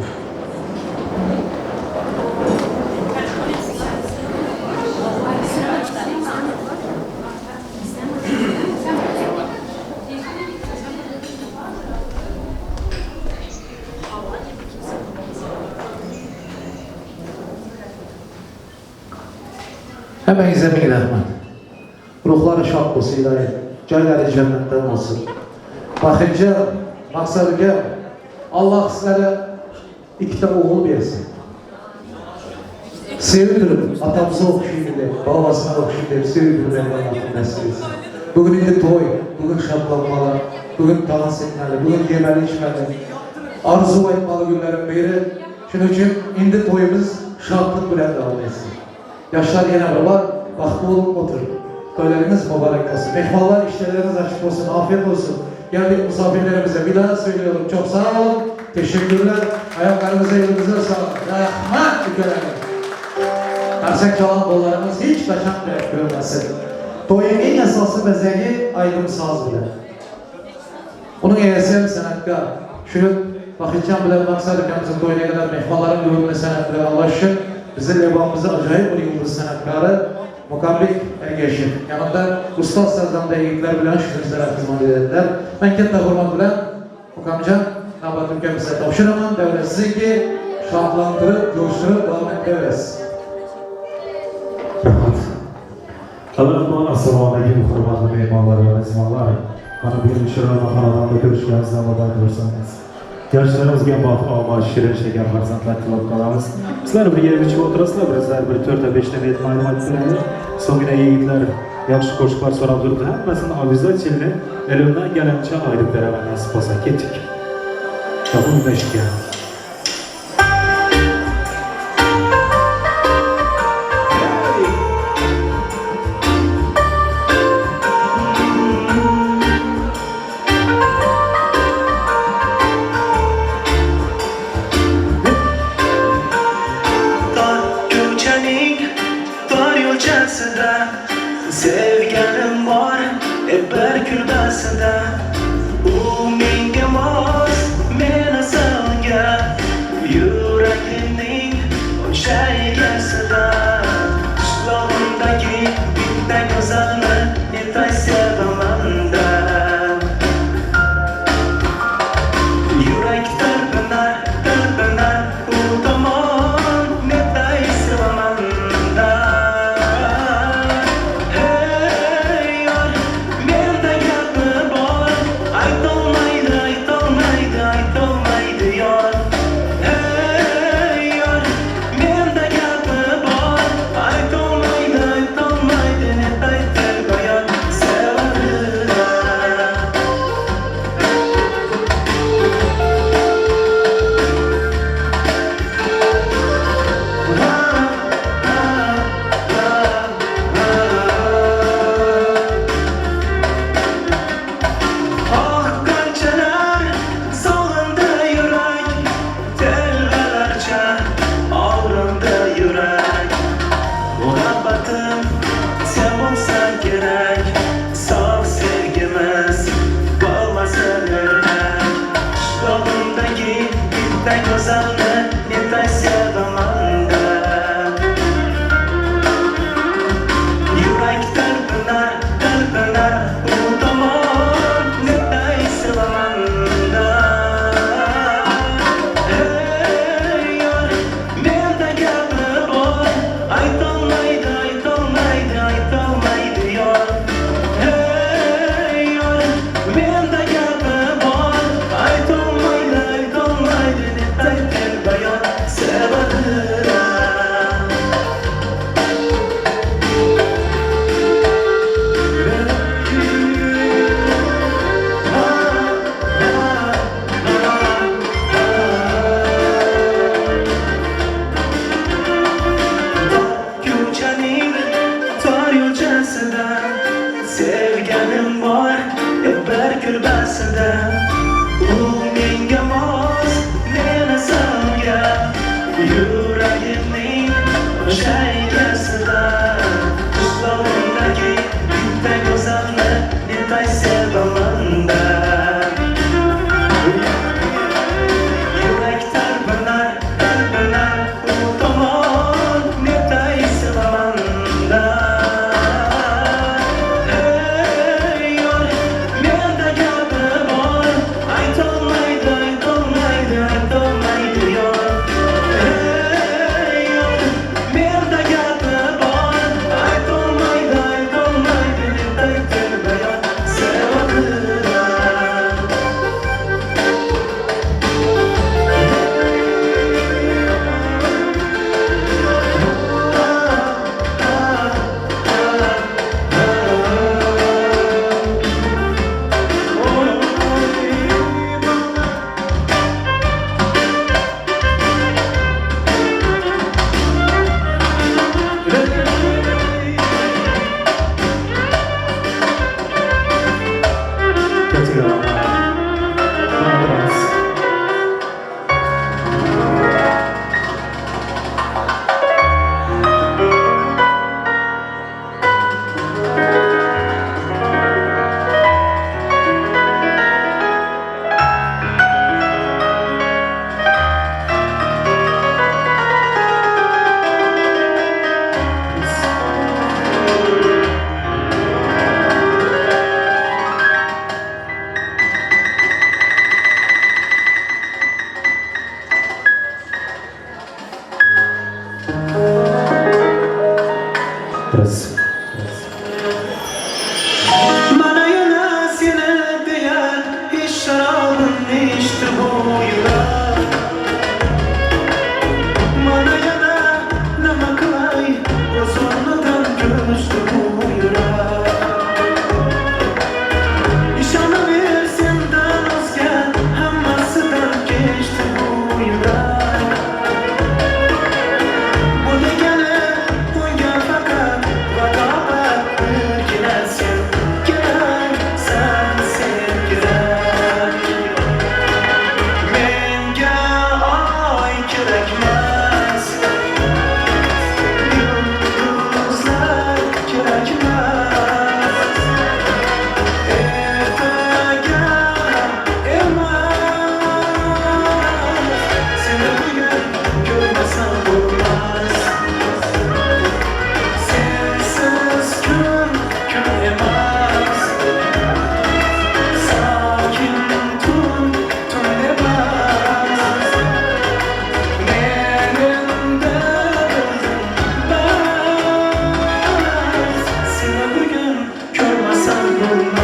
Hammangizga ming rahmat. Ruhlari shod bo'lsin iloyim. Joylari jannatdan bo'lsin. Baxitjon, Maqsad uka, Alloh sizlarga ikkita o'g'il bersin. Sevib turib, atamıza o'xshaydi deb, bobosina o'xshaydi deb sevib turib Allohim nasib etsin. Bugun endi to'y, bugun shodlanmalar, bugun dans etmeli, bugun yemeli içmeli. Arzu aytmalı günlerin biri. Shuning uchun endi to'yimiz shodlik bilan davom etsin. Yoshlar yana bir bor baxtli bo'lib o'tiring. To'ylaringiz mübarek olsun. Mehmonlar işleriniz açık olsun, afiyet olsun. Geldik misafirlerimize bir daha söylüyorum. Çok sağ olun. Teşekkürler. Ayaklarınıza elinize sağlık. Rahmat ukalarım. Qarsak çalan qollarimiz hech qachon dard ko'rmasin. To'yning eng asosiy bezagi ayrim soz bilan. Uning egasi ham san'atkor. Shu Baxitjon bilan Maqsad ukamizning to'yiga qadar mehmonlarim yo'lini san'at bilan alashishib, bizni lebonimizni ajoyib bir yulduz san'atkori Muqambek Ergashev. Yanında ustoz sazanda yigitlar bilan shu narsalar xizmat etadilar. Men katta hurmat bilan Muqamjon navbat ukamizga topshiraman. Davlat sizniki shodlantirib, jo'shtirib davom etaverasiz. Rahmat. Avvalambor assalomu alaykum hurmatli mehmonlar va mezbonlar. Mana bugun chiroyli xonadonda ko'rishganimizdan muborak bo'lsangiz. Yoshlarimizga baxt, omad, shirin shakar farzandlar tilab qolamiz. Sizlar bir yerga chiqib o'tirasizlar, bizlar bir 4 ta 5 ta ma'lumot beradi. So'ngra yigitlar yaxshi qo'shiqlar so'rab turibdi. Hammasini обязательно elimdan kelgancha aytib beraman nasib bo'lsa. Ketdik. Topib beshga. Tor ko'chaning tor yo'lchasida sevganim bor e bir kulbasida u menga mos men asalga yuragimning o'sha egasida qishlog'imdagi bitta go'zalni netay sevamanda Yurak talpinar, talpinar u tomon netay sevamanda Hey yor, menda gapi bor Aytolmaydi, aytolmaydi, aytolmaydi yor Hey yor, menda gapi bor Aytolmaydi, aytolmaydi, netay til bayon sevadi Oh qanchalar sog'indi yurak Telbalarcha og'rindi yurak Muhabbatim sen bo'lsang kerak Sof sevgimiz bo'lmasin ertak Qishlog'imdagi bitta go'zalni netay sevamanda Yurak talpinar, talpinar u tomon netay sevamanda Hey yor, menda gapi bor Aytolmaydi, aytolmaydi, aytolmaydi yor Hey yor, menda gapi bor Aytolmaydi, aytolmaydi, netay til bayon sevadi Ko'chaning tor yo'lchasida sevganim bor e bir kulbasida u menga mos men asalga yuragimning o'sha egasida qishlog'imdagi bitta go'zalni netay sevamanda. Biraz. Mana ýene seni diýen iş şarabyn içdi bu ýürek. Mana ýene näme kylaý göz ornadan göçdi bu ýürek. Işanawer senden özge hemmesinden geçdi bu ýürek. Bu degeni unga faqat vadobat birgina sen kerak san sen kerak. Menga oy kerakmas, yulduzlar kerakmas, ertaga emas. Seni bugun ko'rmasam bo'lmas, sensiz kun kun emas, sokin tun tun emas. Men endi bildim bas, seni bugun ko'rmasam bo'lmas.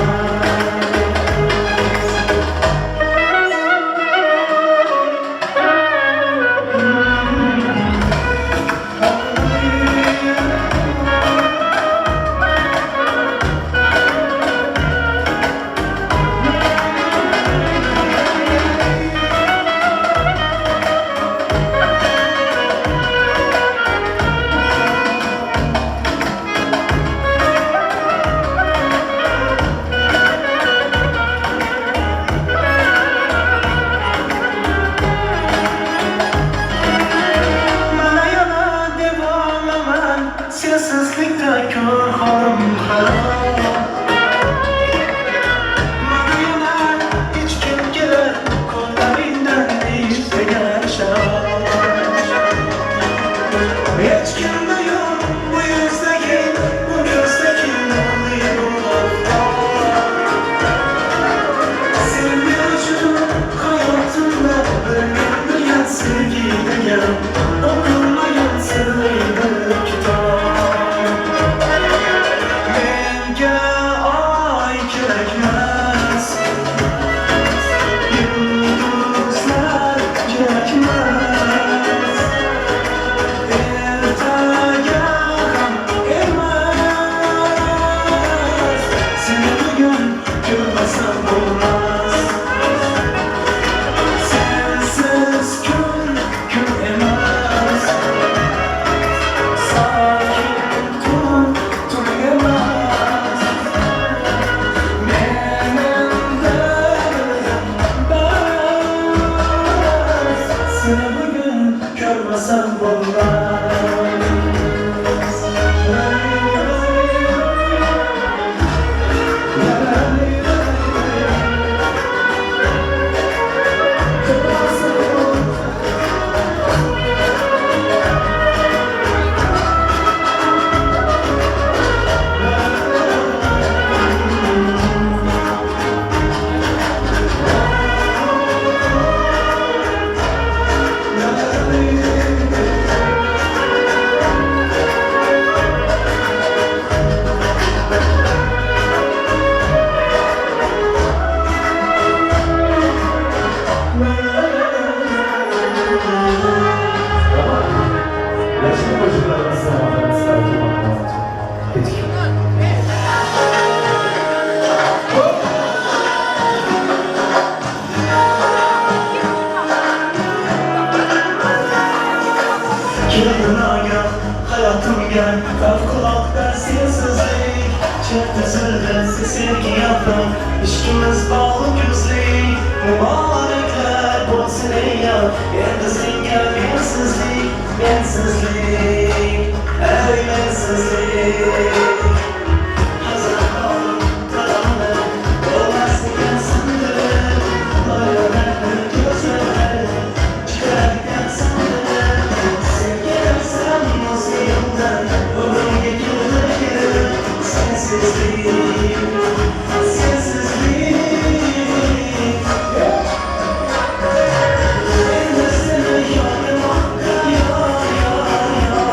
Mana yana devonaman, sensizlikda ko'r holim harom. Mana yana ichkim kelar qo'llaringdan ich degan sharob. Hech kimda yo'q bu yuzdagi, bu ko'zdagi nurli bu oftob. Sen men uchun hayotimda bir bilgan sevgi degan o'qilmagan sirli bir kitob. Menga oy kerakmas, yulduzlar kerakmas, ertaga ham emas. Seni bugun ko'rmasam bo'lmas, sensiz kun kun emas, sokin tun tun emas. Men endi bildim bas, seni bugun ko'rmasam bo'lmas. Yaşlı qoşularımız zamanlarımız Dedik. Keldi nagah hayotimga favqulodda sensizlik, Chertizildi sevgi yaproq, ishqimiz bog'liq ko'zlik. Muboraklar bo'lsin ey yor, endi senga mensizlik, mensizlik, ey mensizlik. Hazar olib tarona bo'lmas ekan sindirib, Loylarni ko'zlari chiqar ekan sindirib. Sen o'zga yo'ldan umrimga keldi kirib, Sensizlik, sensizlik. Endi seni yormoqqa yor, yor, yor.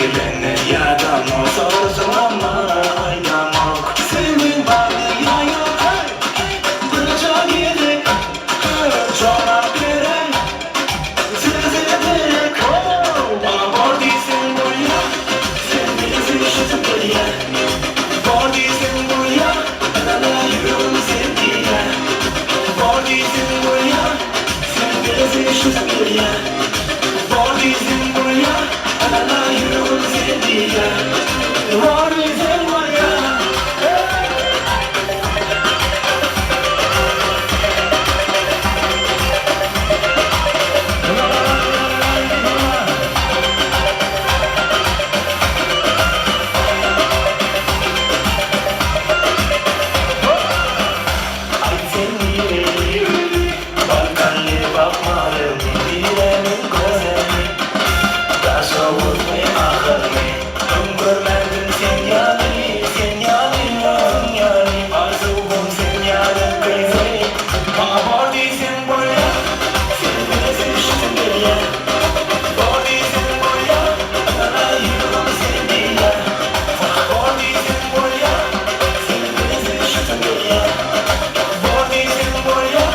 Gelene ýadanok Sorasaňam maňa aýdanok Söýgiň barmy ýa ýok Hey! Birje gezek Jogap beräý Söze derek Oh! Maňa bor diýseň bolýa Sen meni söýüşesim gelýä Bor diýseň bolýa Ynana ýüregim sen diýýä Bor diýseň bolýa Sen meni söýüşesim gelýä Bor diýseň bolýa Ynana ýüregim sen diýýä Bor diýseň bolýa Hey! Aýt sen nireli? Balkanly Bakmalymy Diläniň gözeli Daşoguzmy Ahalmy Öň görmändim sen ýaly Sen ýaly özüň ýaly Arzuwym sen ýaly gyzy Maňa bor diýseň bolýa Sen bilen söýüşesim gelýä Bor diýseň bolýa Ynana ýüregim sen diýýä Maňa bor diýseň bolýa Sen bilen söýüşesim gelýä Bor diýseň bolýa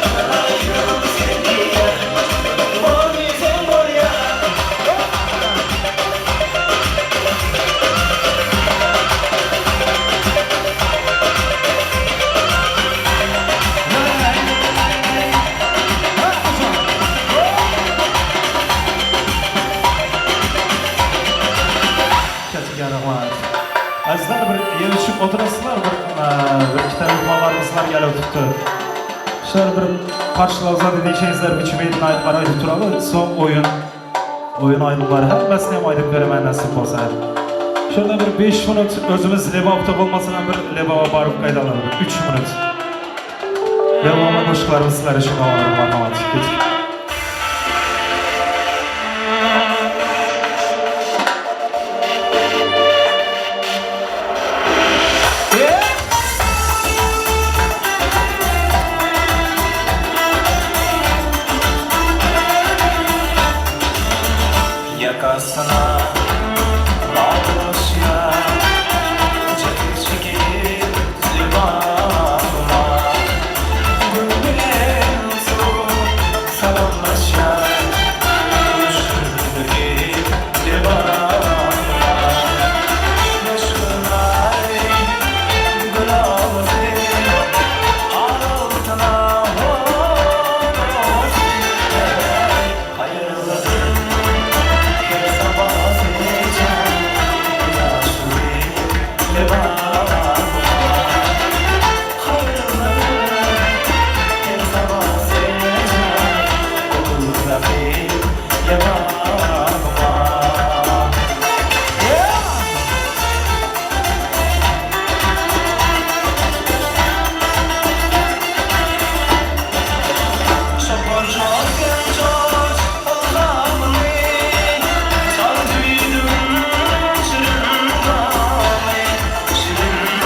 Ynana ýüregim sen diýýä Bor diýseň bolýa. Kattaga rahmat. Azizlar, bir yig'ishib o'tirasizlar, bir bir ikkita mehmonlarimiz bar kelib o'tibdi. Shular bir qarshilavzada deshangizlar, bichmaydi aytib aytib turadi. So'ng o'yin o'yin aydınlar hammasini ham aytib beraman nasib bo'lsa. Shunda bir 5 minut o'zimiz Lebapda bo'lmasadan bir Lebaba borib qaytamiz. Bir 3 minut. Lebaba qo'shiqlarimiz sizlar uchun davom etadi. Marhamat. Ketdik. Ýakasyna baglaşýar Jebir çekip lebabyma Gün bilen suw salamlaşýar Düşürdigi lebabyma Meşhur-aý gül agzy Altyn horozy Haýyrlydyr her sabahy jan Ýaşuly Lebabyma Haýyrlydyr her sabahy jan Oguldaky Lebabyma Şaparjak joş ylhamyny Çal düýdüm şirin gamy Şirin.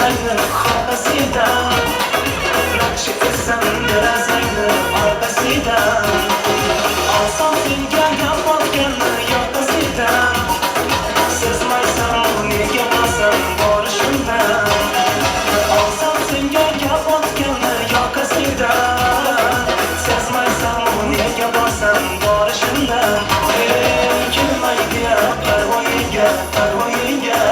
derazaňni orqasidan Naqsh etsam derazangni orqasidan Olsam senga gap otganni yoqasidan Sezmaysan nega borsam borishimdan Olsam senga gap otganni yoqasidan Sezmaysan nega borsam borishimdan Ey kelmaydi parvoyiga parvoyiga.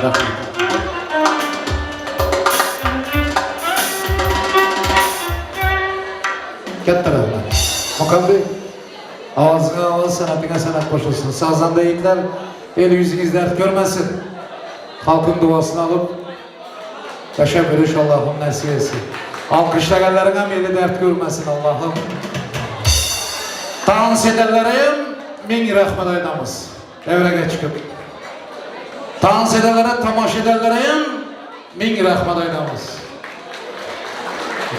Rahmet. Katta rahmat. Muqabbek, ovoziga ovoz, san'atiga san'at qo'shilsin. Sazanda yigitlar, el yuzingiz dard ko'rmasin. Xalqning duosini olib yashab yurish Allohim nasib etsin. Alqishlaganlaring ham eli dard ko'rmasin Allohim. Dans edenlere ham ming rahmat aytamiz. Davraga chiqib. Dans edenlere, tomosha edenlere ham ming rahmat aytamiz.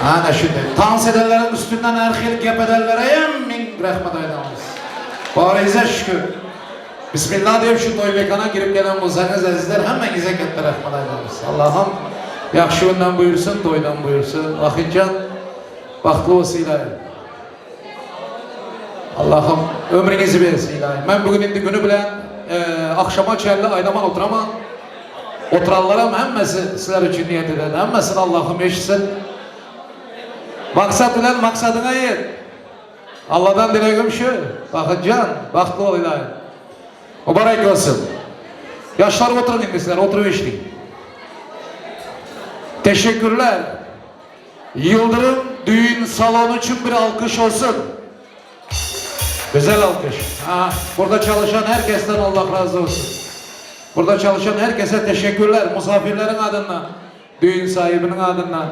Ana shunday. Dans edenlerin üstünden har xil gap edenlere ham ming rahmat aytamiz. Boringizga shukur. Bismillah deb shu to'y makona kirib kelgan bo'lsangiz azizlar, hammangizga katta rahmat aytamiz. Allohim yaxshi undan buyursin, to'ydan buyursin. Vahidjon, baxtli bo'lsinglar. Allohim ömrünüzü bersin ilahi. Men bugun endi kuni bilan e, akşama çelli aydaman oturaman. Oturanlarım hammasi sizlar uchun niyat etadi. Hammasini Allohim eshitsin. Maqsad bilan maqsadingga yet. Allohdan dilagim shu. Baxtjon, baxtli bo'l ilohim. Muborak bo'lsin. Yoshlar o'tiring endi sizlar, o'tirib eshiting. Teşekkürler. Yıldırım düğün salonu için bir alkış olsun. Güzel alkış. Ha, burada çalışan herkesten Allah razı olsun. Burada çalışan herkese teşekkürler. Misafirlerin adından, düğün sahibinin adından,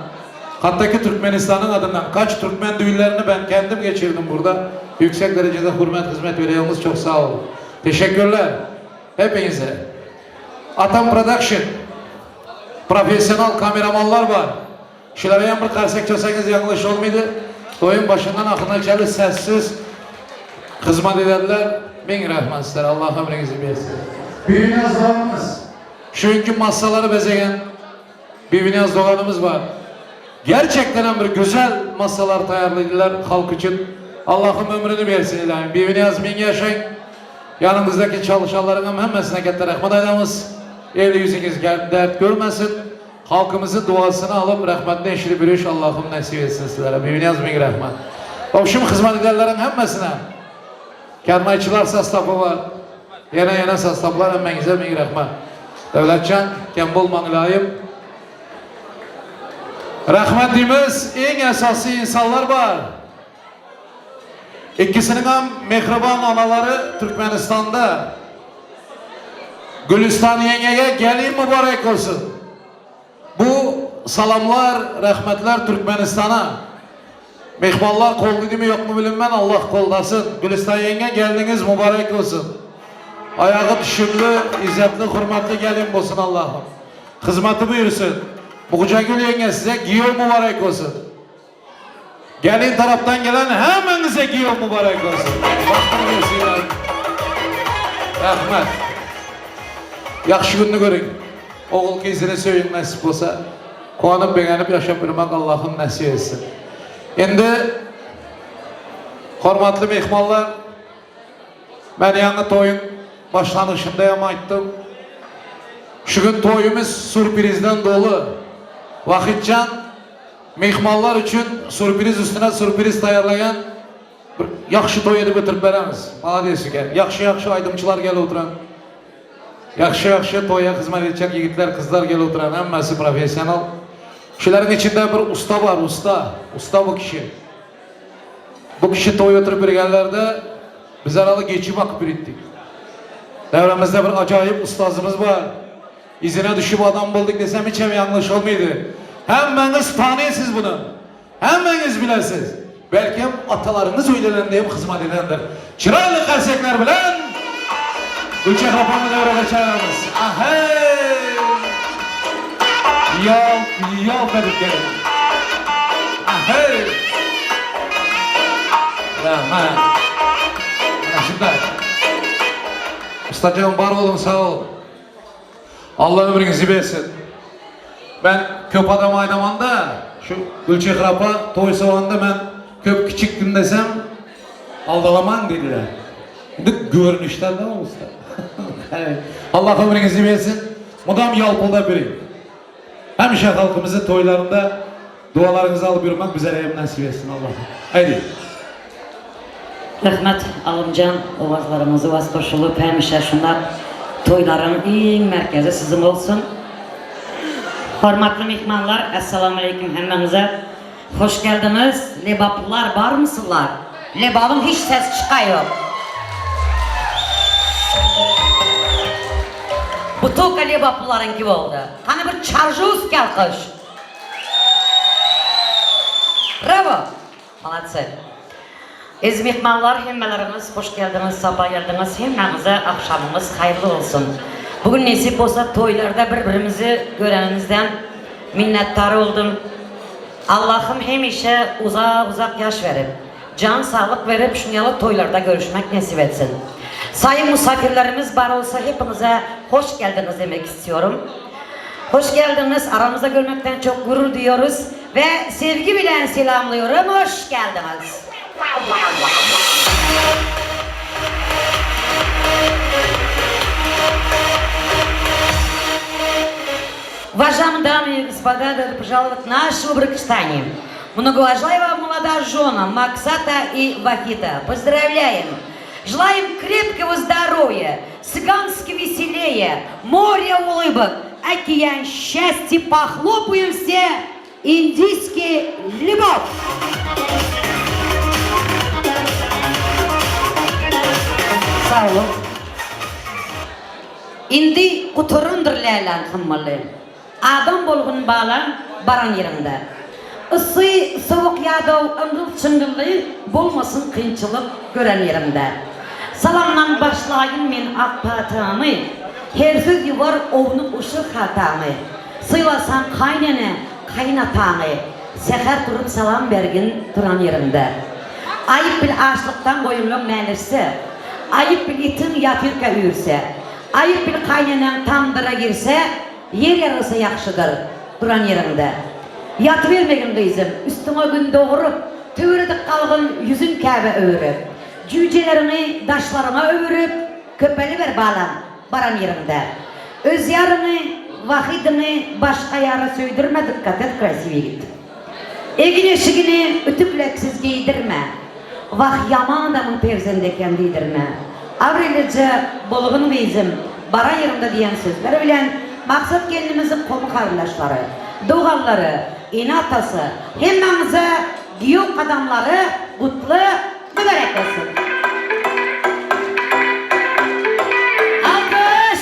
hatta ki Türkmenistan'ın adından. Kaç Türkmen düğünlerini ben kendim geçirdim burada. Yüksek derecede hürmet hizmet veriyorsunuz. Çok sağ olun. Teşekkürler. Hepinize. Atam Production. Profesyonel kameramanlar var. Şulara ham bir qarsak chalsangiz yanlış olmaydi. To'yin başından axırına chali sessiz xizmat etadilar. Ming rahmat sizlarga. Alloh ömringizni bersin. Bibiniyaz doğanımız. Şu masaları bezegen Bibiniyaz Doğanımız var. Gerçekten hem bir güzel masalar tayarladılar halk için. Allah'ım ömrünü bersin ilahim. Bibiniyaz ming yaşayın. Yanımızdaki çalışanların hem hemmesine katta rahmat aytamiz. El yüzünüz dert görmesin. Halkımızın duasını alıp rahmetini eşitip yürüyüş Allah'ım nasip etsin sizlere. Bibiniyaz ming rahmat. Общем xizmat edenlerin hemmesine Karnayçılar sostavı var. Yana yana sostavlar hemmenize ming rahmat. Davlatcan, kam bo'lmang ilohim. Rahmat deymiz, eng asosiy insonlar bor. Ikkisining ham mehribon onalari Turkmanistonda. Guliston yengaga gelin mübarek olsun. Bu salamlar, rahmetler Türkmenistan'a. Mehmonlar qo'llaydi yo'qmi bilinmem Allah qo'llasın. Gülistan yenge geldiniz mübarek olsun. Ayağı düşümlü, izzetli, hürmetli gelin olsun Allah'ım. Hizmeti buyursun. Buğcagül yenge size giyo mübarek olsun. Gelin taraftan gelen hemmenize giyo mübarek olsun. Baktım gelsinler. Rahmet. Yaxşı gününü görün. Oğul qızını söyün nasip olsa. Quvonib beğenip yaşab yurmak Allah'ım nasip etsin. Endi hurmatli mehmonlar, men yangi to'ying boshlanishida ham aytdim. Shu kun to'yimiz surprizdan to'li. Vahidjon mehmonlar uchun surpriz ustuna surpriz tayyorlagan bir yaxshi to'y edib o'tirib beramiz. Молодец ekan. Yaxshi yaxshi aydımçılar kelib o'tiradi. Yaxshi yaxshi to'yga xizmat etgan yigitlar, qizlar kelib o'tiradi. Hammasi professional. Shularning ichida bir usta bor, usta. Usta bu kishi. Bu kishi to'y o'tirib berganlarida bizlar hali geçib bakıp yürüttük. Devramızda bir acayip ustazımız var. İzine düşüp adam bulduk desem hiç hem yanlış olmaydı. Hemmeniz tanıyorsunuz bunu. Hemmeniz bilesiz. Belki hem atalarınız öylelerinde hem hizmet edendir. Çıraylı qarsekler bilen Gülçehre apamı devreye çağırırız. Ahey! Yol, yol edip gelin. Ahey! Rahmet. Mana shunday. Ustacığım var olun sağ olun. Allah ömrünüzü bersin. Ben köp adam aydamanda şu Gülçehre apa toy soğanda ben köp küçüktüm desem aldalaman dediler. Şimdi görünüşten de usta. Allah ömrünüzü bersin. Mudam yalpılda biri. Həmişə halkımızın toylarında dualarınızı alıp yürümek bize hem nasip etsin Allah. Haydi. Rəhmət Alımcan ovazlarımız uvaz qoşulub həmişə şunlar. Toýlaryň iň merkezi siziň bolsun. Hormatly myhmanlar, Essalamualeýkum hemmäňize. Hoş geldiňiz. Lebaplylar barmysyzlar? Lebabyň hiç ses çykaýok. Bu toka lebaplylaryňky boldy. Hany bir çarjowskiý alkyş. Brawo! Maladse. Eziz myhmanlar hemmeleriňiz hoş geldiňiz sapa geldiňiz hemmäňize agşamyňyz haýyrly bolsun. Bu gün nesip bolsa toýlarda bir birimizi görenimizden minnetdar boldum. Allahym hemişe uzak uzak ýaş berip, jan saglyk berip şuny ýaly toýlarda görüşmek nesip etsin. Saýyn musafirlerimiz bar bolsa hepiňize hoş geldiňiz demek istiyorum. Hoş geldiňiz aramyzda görmekden çok gurur duýarys. We sevgi bilen selamlýorym hoş geldiňiz. Уважаемые дамы и господа, добро пожаловать в нашу Бракистане. Многоуважаемая молодая жена Максата и Вахита. Поздравляем! Желаем крепкого здоровья, цыгански веселее, море улыбок, океан счастья. Похлопаем все индийский любовь! Sag boluň. Indi gutarandyr läläň hymmaly. Adam bolgun balam baran ýeriňde. Yssy, sowuk ýadaw yňgyl-çyňgylly bolmasyn kynçylyk gören ýeriňde. Salamdan başlaýyn men ak patamy, Her söz ýuwar ownuk-uşak hatamy. Sylasaň kaýnene, kaýynataňy, Säher turup salam bergin turan ýeriňde. Aýyp bil açlykdan goýunlaň mäleşse, Aýyp bil itiň ýatyrka üýrse. Aýyp bil kaýneneň tamdyra girse, Ýer ýarylsa ýagşydyr, duran ýeriňde. Ýatybermegin gyzym, üstüňe gün doguryp, Töweredik galgyn ýüzün käbä öwürip. Jüýjeleriňi daşlaryňa öwürip, Köpeliber balam, baran ýeriňde. Öz ýaryňy, Wahydyňy başga ýara söýdürme dykgat et krasiw ýigit. Egin-eşigini ütükleksiz geýdirme. Wah, ýaman adamyň perzendi eken diýdirme. Abrelije bolgun gyzym, baran ýeriňde diýen sözler bilen Maksat gelnimiziň gomy-garyndaşlary, doganlary, ene-atasy, hemmäňize giýew gadamlary gutly mübärek bolsun! Alkyş!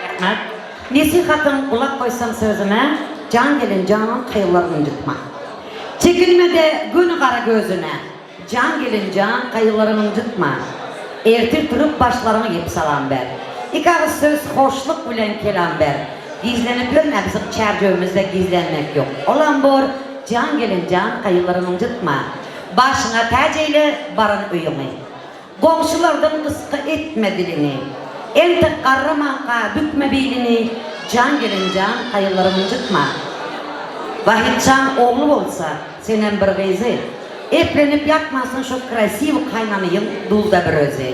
Rahmat. Nesihatyň gulak goýsaň sözüme, Jan gelin jan kaýyllar ynjytma. Çekinme-de göni gara gözüne, Jan gelin jan kaýyllaryň ynjytma. Ertir turup başlaryňy ýyp salam ber. Ik agyz söz hoşluk bilen kelam ber. Gizlenip ýörme biziň çärjewimizde gizlenmek ýok. Olam bor, jan gelin jan kaýyllaryň ynjytma. Başyňa täç eýle baran öýüňi. Goňşulardan gysga etme diliňi. Entek garramanka bükme bilini, Jan gelin jan, gaýylaryňy ynjytma. Wahytjan ogly bolsa, senem bir gyzy. Eplenip ýatmasyn şo krasiw kaýnanyň dulda bir özi.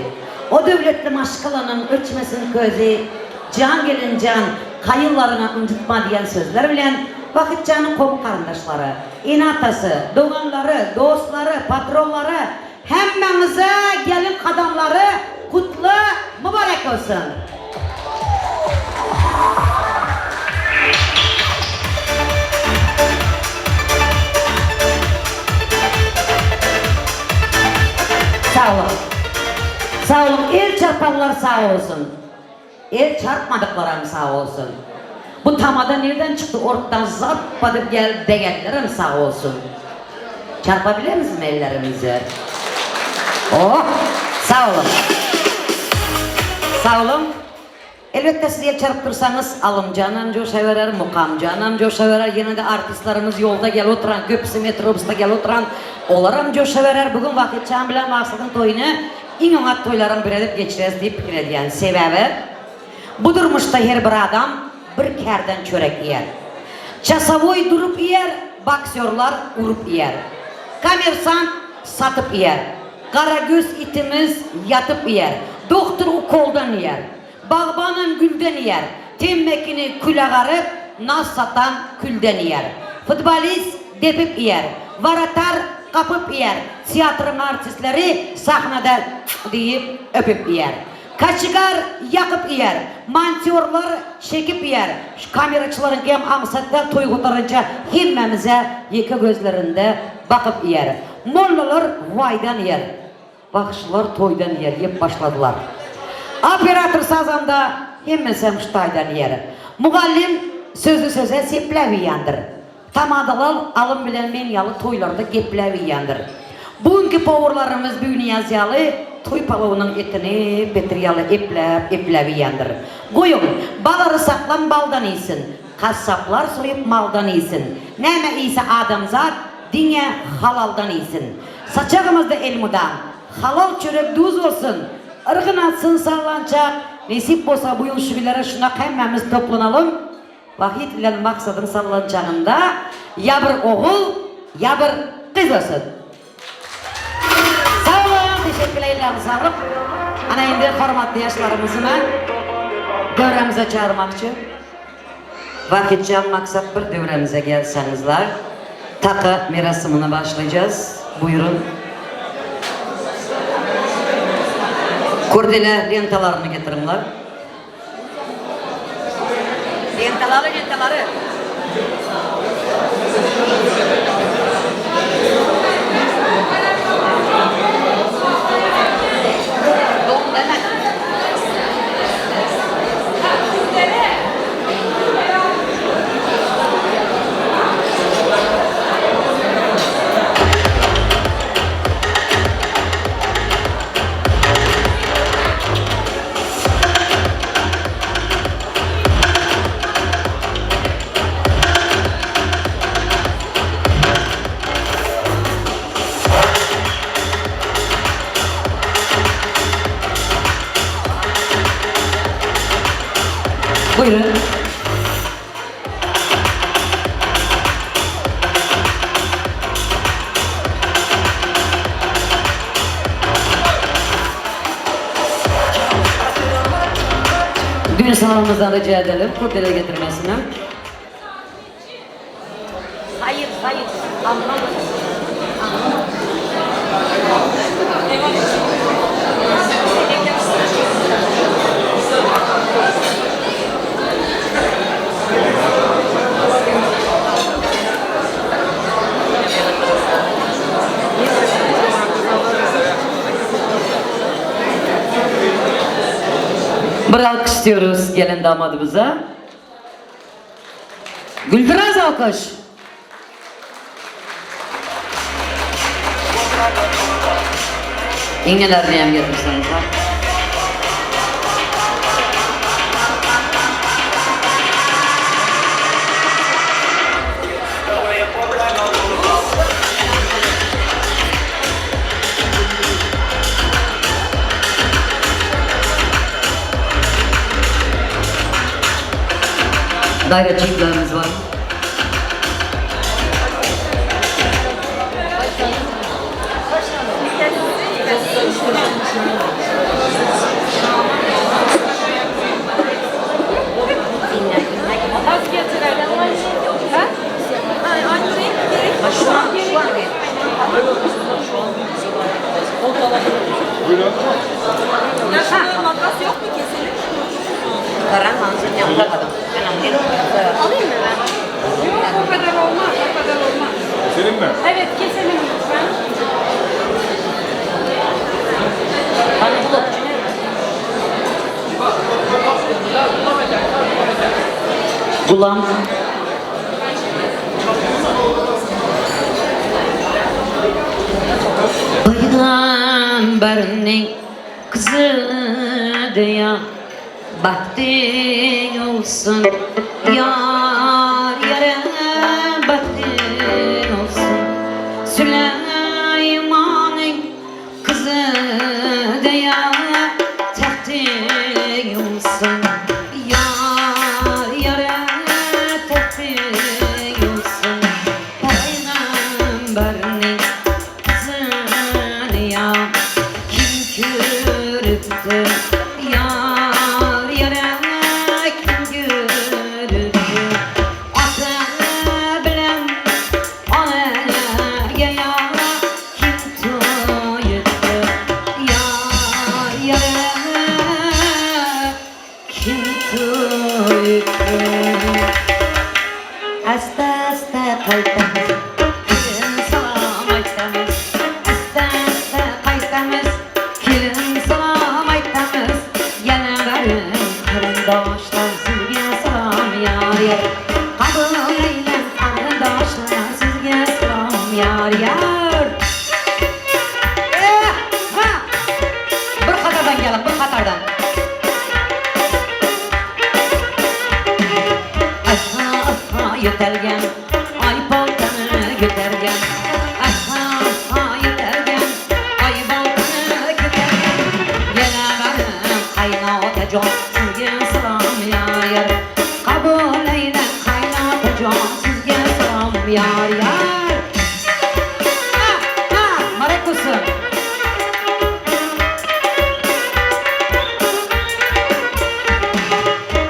O döwletli maşgalanyň öçmesin közi, Jan gelin jan, gaýylaryňy ynjytma diýen sözler bilen Wahytjanyň goňy-garyndaşlary, ene-atasy, doganlary, dostlary, patronlary, Hemmäňize gelin kadamlary gutly mübarek bolsun. Sag boluň. Sag boluň el çarpanlar sag bolsun. El çarpmadyklaram sag bolsun. Bu tamada nirden çykdy ortdan zappa dip gelip degenlerem sag bolsun. Çarpabilemizmi ellerimizi? Oh! Sag boluň. Sag boluň. Elbetde siz el çarpyp dursaňyz Alymjanam joşaberer, Mukamjanam joşaberer, ýene-de artistlerimiz ýolda gelip oturan, köpüsi metrobusda gelip oturan, olaram joşaberer. Bu gün Wahytjan bilen Maksadyň toýuny Iň oňat toýlaryň biri edip geçireris diýip pikir edýän. Sebäbi bu durmuşda her bir adam bir kärden çörek iýer. Çasowoý durup iýer, boksýorlar urup iýer. Kommersant satyp iýer. Garagöz itimiz ýatyp iýer. Dogtor ukoldan iýer. Bagbanam gülden iýer. Temmekini küle garyp. Nas satan külden iýer. Futbolist depip iýer. Waratar gapyp iýer. Teatryň artistleri sahnada diýip öpüp iýer. Kaçygar ýakyp iýer. Montýorlar çekip iýer. Şu kameraçylaryňky hem aňsat däl toý gutarynça hemmämize ýeke gözlerinde bakyp iýer. Mollalar waýdan iýer. Bagşylar toýdan ýer ýep başladylar. Operator sazanda hemmesem ştaýdan ýer. Mugallym sözi söze sepläp iýendir. Tamadalar alym bilen men ýaly toýlarda gepläp iýendir. Bu günki powurlarymyz Büwniýaz ýaly toý palowynyň etini petir ýaly epläp epläp iýendir. Goýuň, balary saklan baldan iýsin, kassaplar soýup maldan iýsin. Näme iýse adamzat diňe halaldan iýsin. Saçagymyzda elmydam halal çörek duz bolsun, yrgyn atsyn sallançak, nesip bolsa bu ýyl şübilere şunak hemmämiz toplanalym, Wahyt bilen Maksadyň sallançagynda ýa bir ogul, ýa bir gyz bolsun. Sag boluň, teşekkürler ellerine saglyk. Ana indi hormatly ýaşlarymyzy men döwrämize çagyrmakçy. Wahytjan Maksat bir döwrämize gelseňizler taka merasymyny başlaýjaz. Buýrun. Kurdele lentalaryny getiriňler. Lentalary lentalary. Buyurun. Düğün salonumuzdan rica edelim kurdele getirmesini. Hayır, hayır. Anlamadım. Bir alkış istiyoruz gelin damadımıza. Gülfiraz alkış. Iňňelerini hem getirseňiz ha. Daýraçyklarymyz bar. Makas yok mu keselim? Alayım mı ben? Yok o kadar olmaz, o kadar olmaz. Keselim mi? Evet keselim lütfen. Gulam. Pygamberniň kyzy diýä Bagtyň olsun ýar ýara bagtyň olsun Süleýmanyň kyzy diýä tagtyň olsun ýar ýara tagtyň olsun Pygamberniň kyzyny ýa kim görüpdir ýar ýara kim görüpdir. Kelin salam aýtsamyz, Äste-äste gaýtsamyz, Kelin salam aýtsamyz, Geleweriň garyndaşlar, Sizge salam ýar-ýar. Kabul eýläň garyndaşlar, Sizge salam ýar-ýar. Eh, ha! Bir hatardan geliň, bir hatardan. Aha, aha, ýötelgen, Aý paltany götergen. Aha, aha, ýötelgen, Aý baltany götergen. Geleweriň gaýynatajan, Sizge salam ýar-ýar. Kabul eýläň gaýynatajan, Sizge salam ýar-ýar. Ha, ha, Marek bolsun.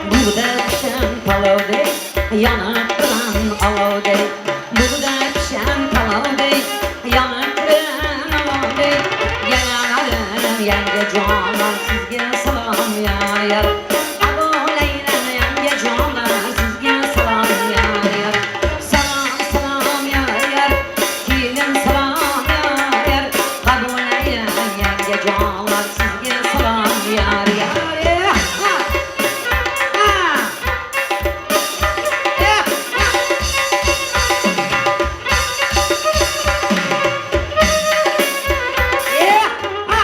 Bugda pişen palaw deý, Ýanyp duran alaw deý. Bugda pişen palaw deý, Ýanyp duran alaw deý. Geleweriň ýeňňe janlar, Sizge salam ýar-ýar. Kabul eýläň ýeňňe janlar, Sizge salam ýar-ýar. Salam, salam ýar-ýar, Gelin salam ýar-ýar. Kabul eýläň ýeňňe janlar, Sizge salam ýar-ýar. Eh, ha! Ha! Eh, ha! Eh, ha!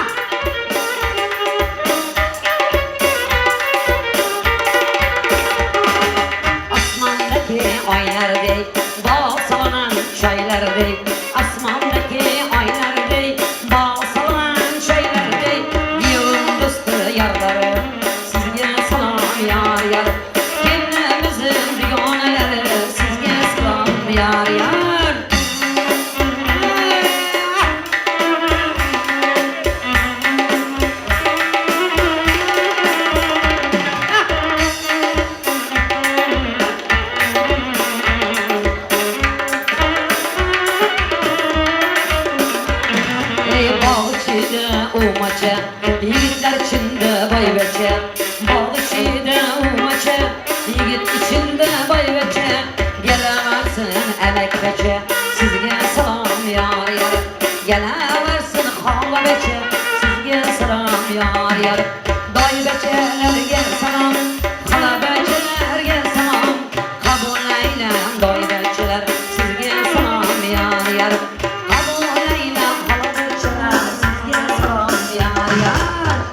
Asmandaky aýlar deý, Bal salynan çaýlar deý. Asmandaky aýlar deý, Bal salynan çaýlar deý. Giýewiň dosty ýarlary, Sizge salam ýar-ýar. Gelnimiziň dügoneleri, Sizge salam ýar-ýar. Eý, bag içinde umaça, Ýigitler içinde baýbeçe. Bag içinde umaça, Ýigit içinde baýbeçe. Gelewersin emekbeçe, Sizge salam ýar-ýar. Gelewersin halabeçe, Sizge salam ýar-ýar. Daýybeçelerge salam, Halabeçelerge salam. Kabul eýläň daýybeçeler, Sizge salam ýar-ýar. Kabul eýläň halabeçeler, Sizge salam ýar-ýar.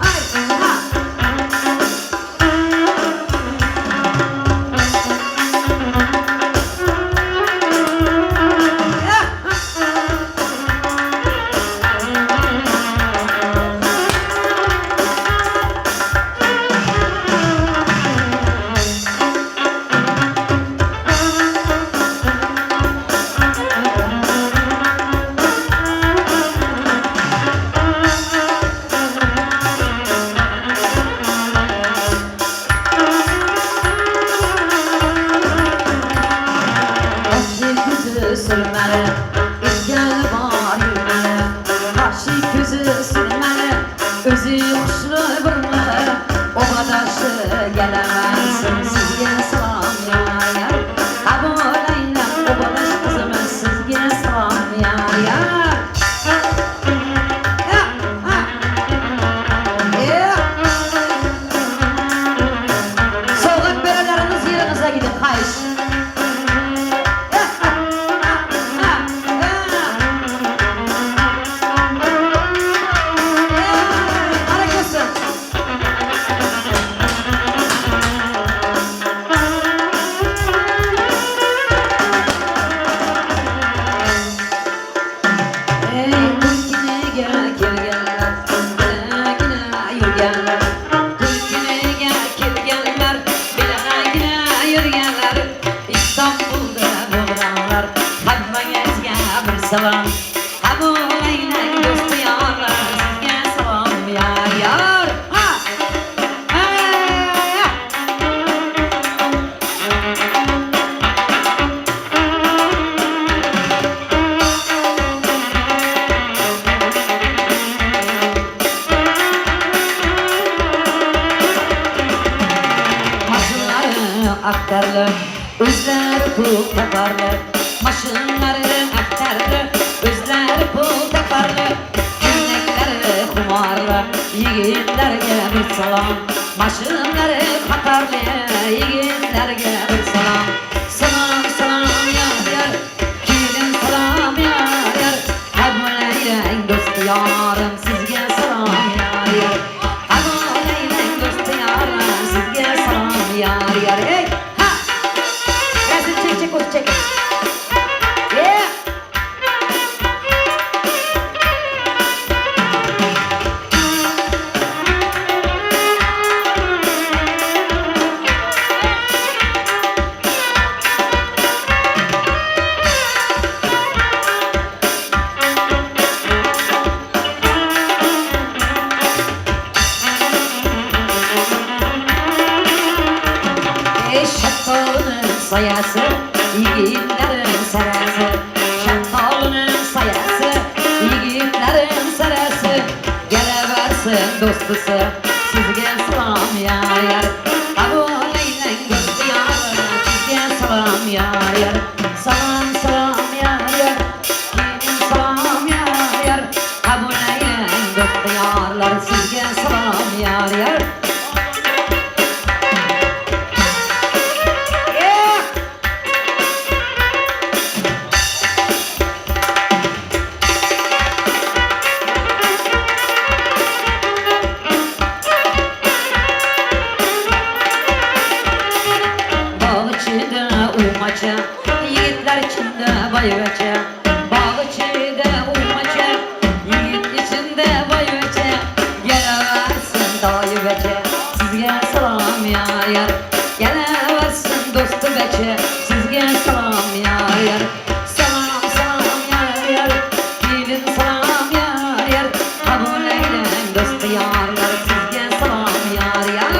Aý, ha! Gaşy gözü sürmeli, Itgeli bar ýürmeli. Gaşy gözü sürmeli, Özi huşly burmaly. Obadaşy gelewersin, Sizge salam ýar-ýar. Kabul eýläň obadaş gyzymy, Sizge salam ýar-ýar. Sowgat berenleriňiz ýeriňize gidiň haýyş. Eý, Türkine kelgenler, bilegine ýürgenler. Türkine kelgenler, bilegine ýürgenler. Istanbulda bolanlar, hemmäňizge bir salam. Kabul eýläň dost-ýarlar, sizge salam ýar-ýar. Ha! Ha! Maşynlary aktarlar, özleri pul taparlar. Maşynlary. Ýigitlerge bir salam. Maşynlary hatarly, Ýigitlerge bir salam. Salam, salam ýar ýar, Gelin salam ýar ýar. Kabul eýläň dost ýarym, Sizge salam ýar ýar. Kabul eýläň dost ýarym, Sizge salam ýar ýar. Eý, ha! Resim çek çek goşup çek. Ýe! Eý şetdalynyň saýasy, ýigitleriň seresi, Şetdalynyň saýasy, ýigitleriň seresi, Gelewersin dostusy, sizge salam ýar ýar. Kabul eýläň dosty ýary, sizge salam ýar ýar. Salam salam ýar ýar, gelin salam ýar ýar. Kabul eýläň dosty ýarlar, sizge salam ýar ýar. Bag içinde umaça, Ýigitler içinde baýbaça. Bag içinde umaça, Ýigit içinde baýbaça. Gelewersin daýy beçe, Sizge salam ýar ýar. Gelewersin dosty beçe, Sizge salam ýar ýar. Salam salam ýar ýar, Gelin salam ýar ýar. Kabul eýläň dosty ýarlar, Sizge salam ýar ýar.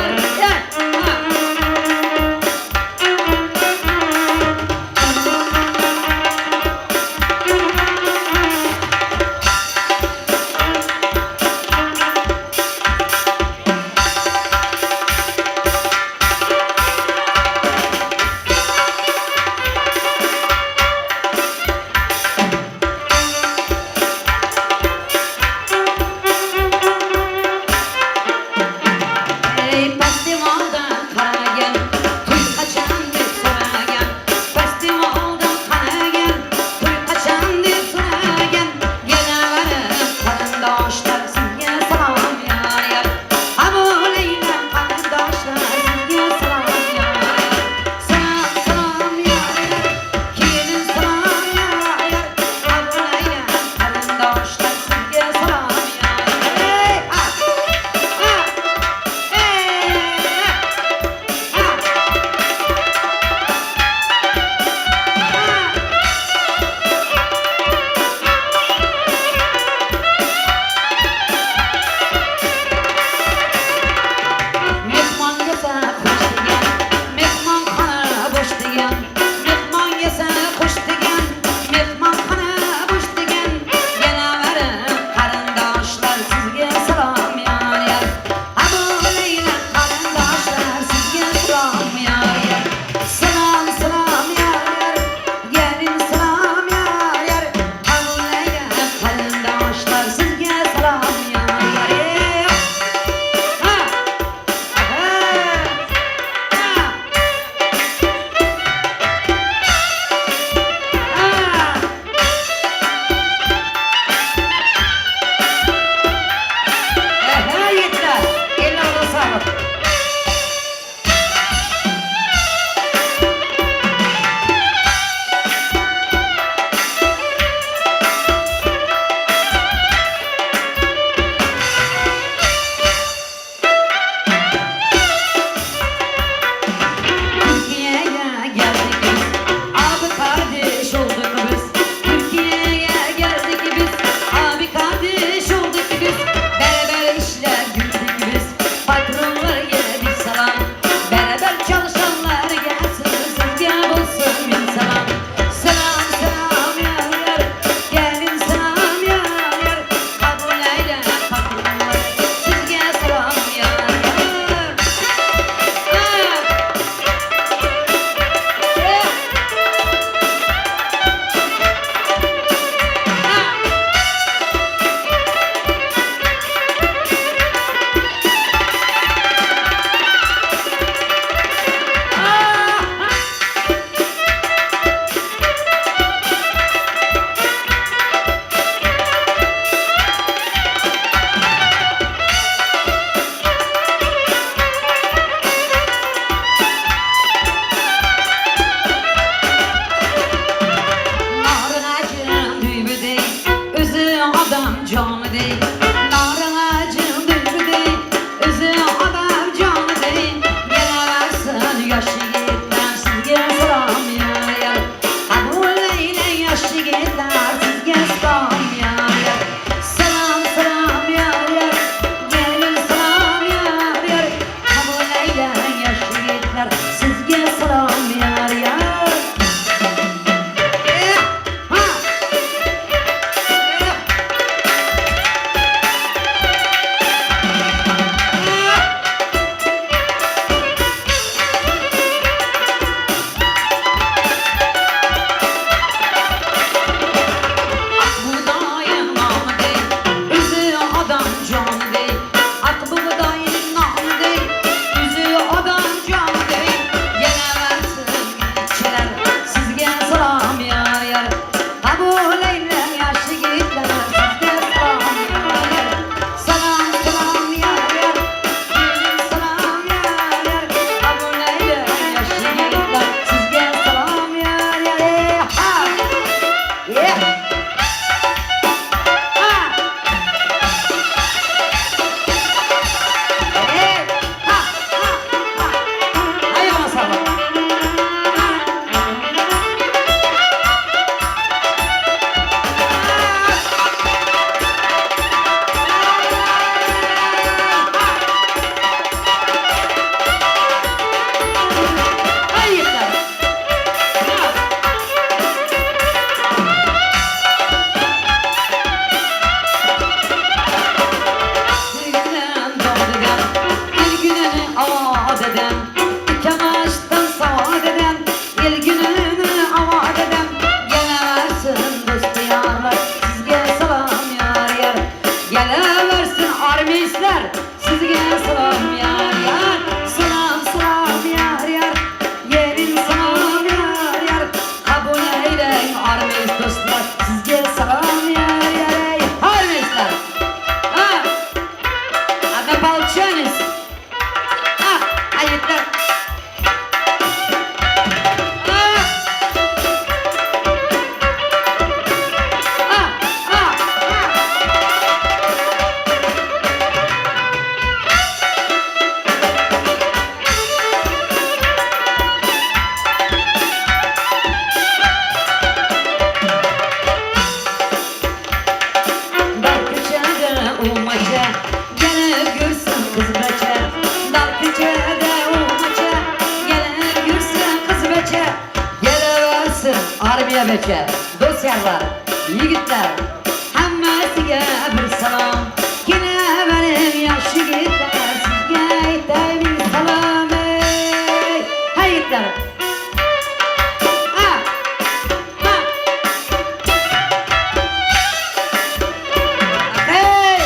Görüşýänçä, dost-ýarlar, ýigitler, hemmesiňe bir salam. Gene benim ýagşy ýigitler, sizge aýtaýyn salam eý. Haý ýigitler. Ha! Ha! Hey!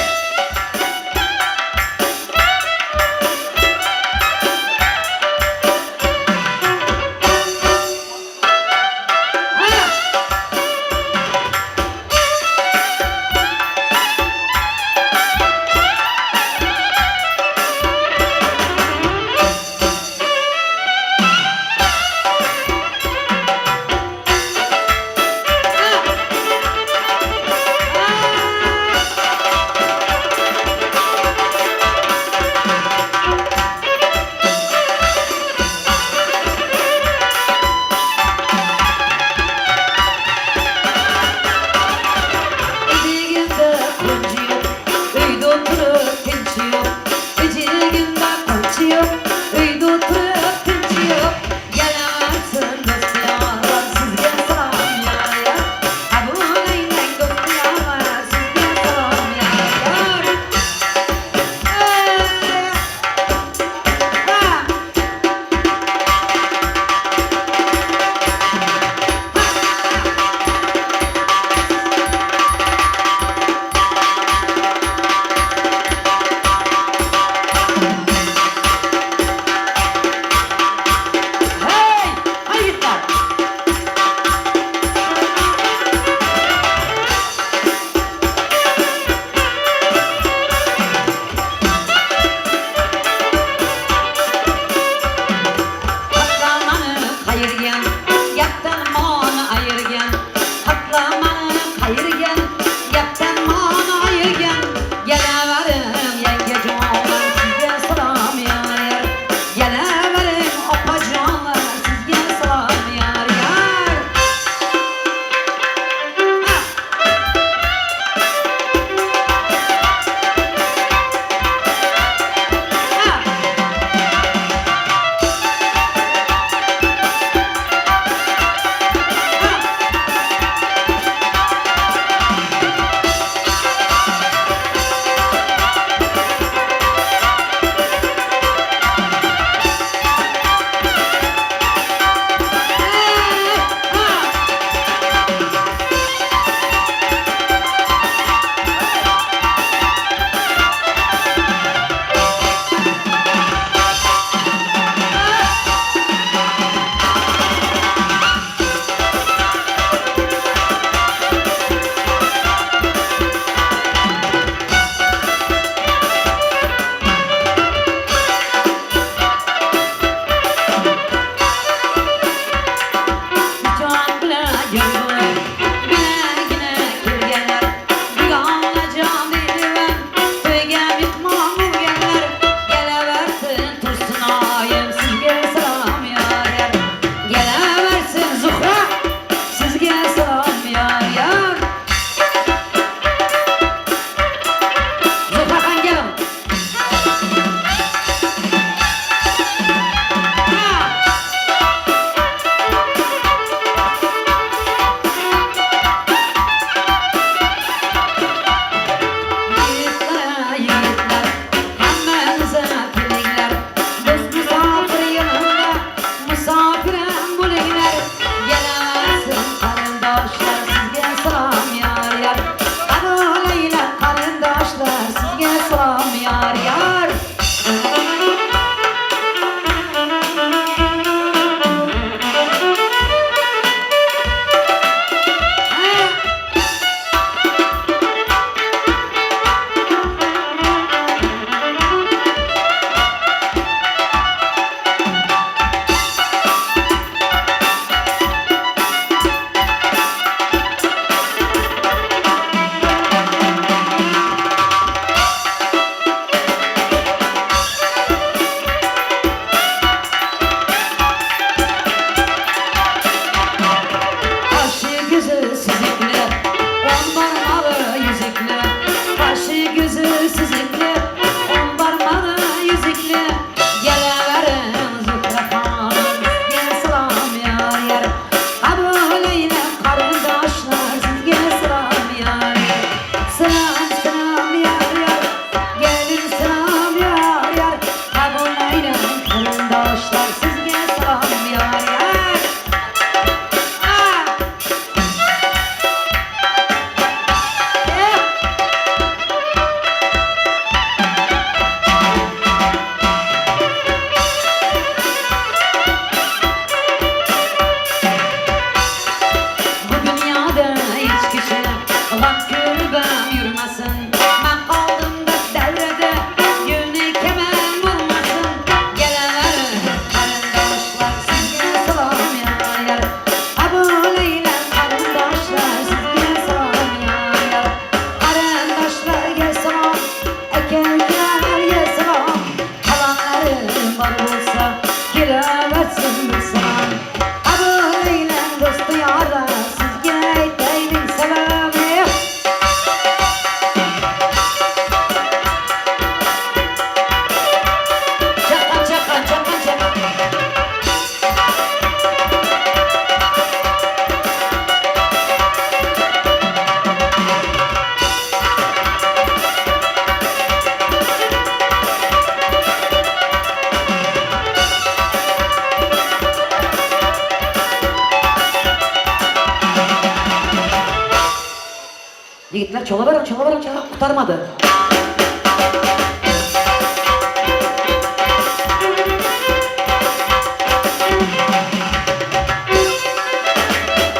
Ýigitler çolaberiň, çolaberiň, çolaberiň, gutarmady.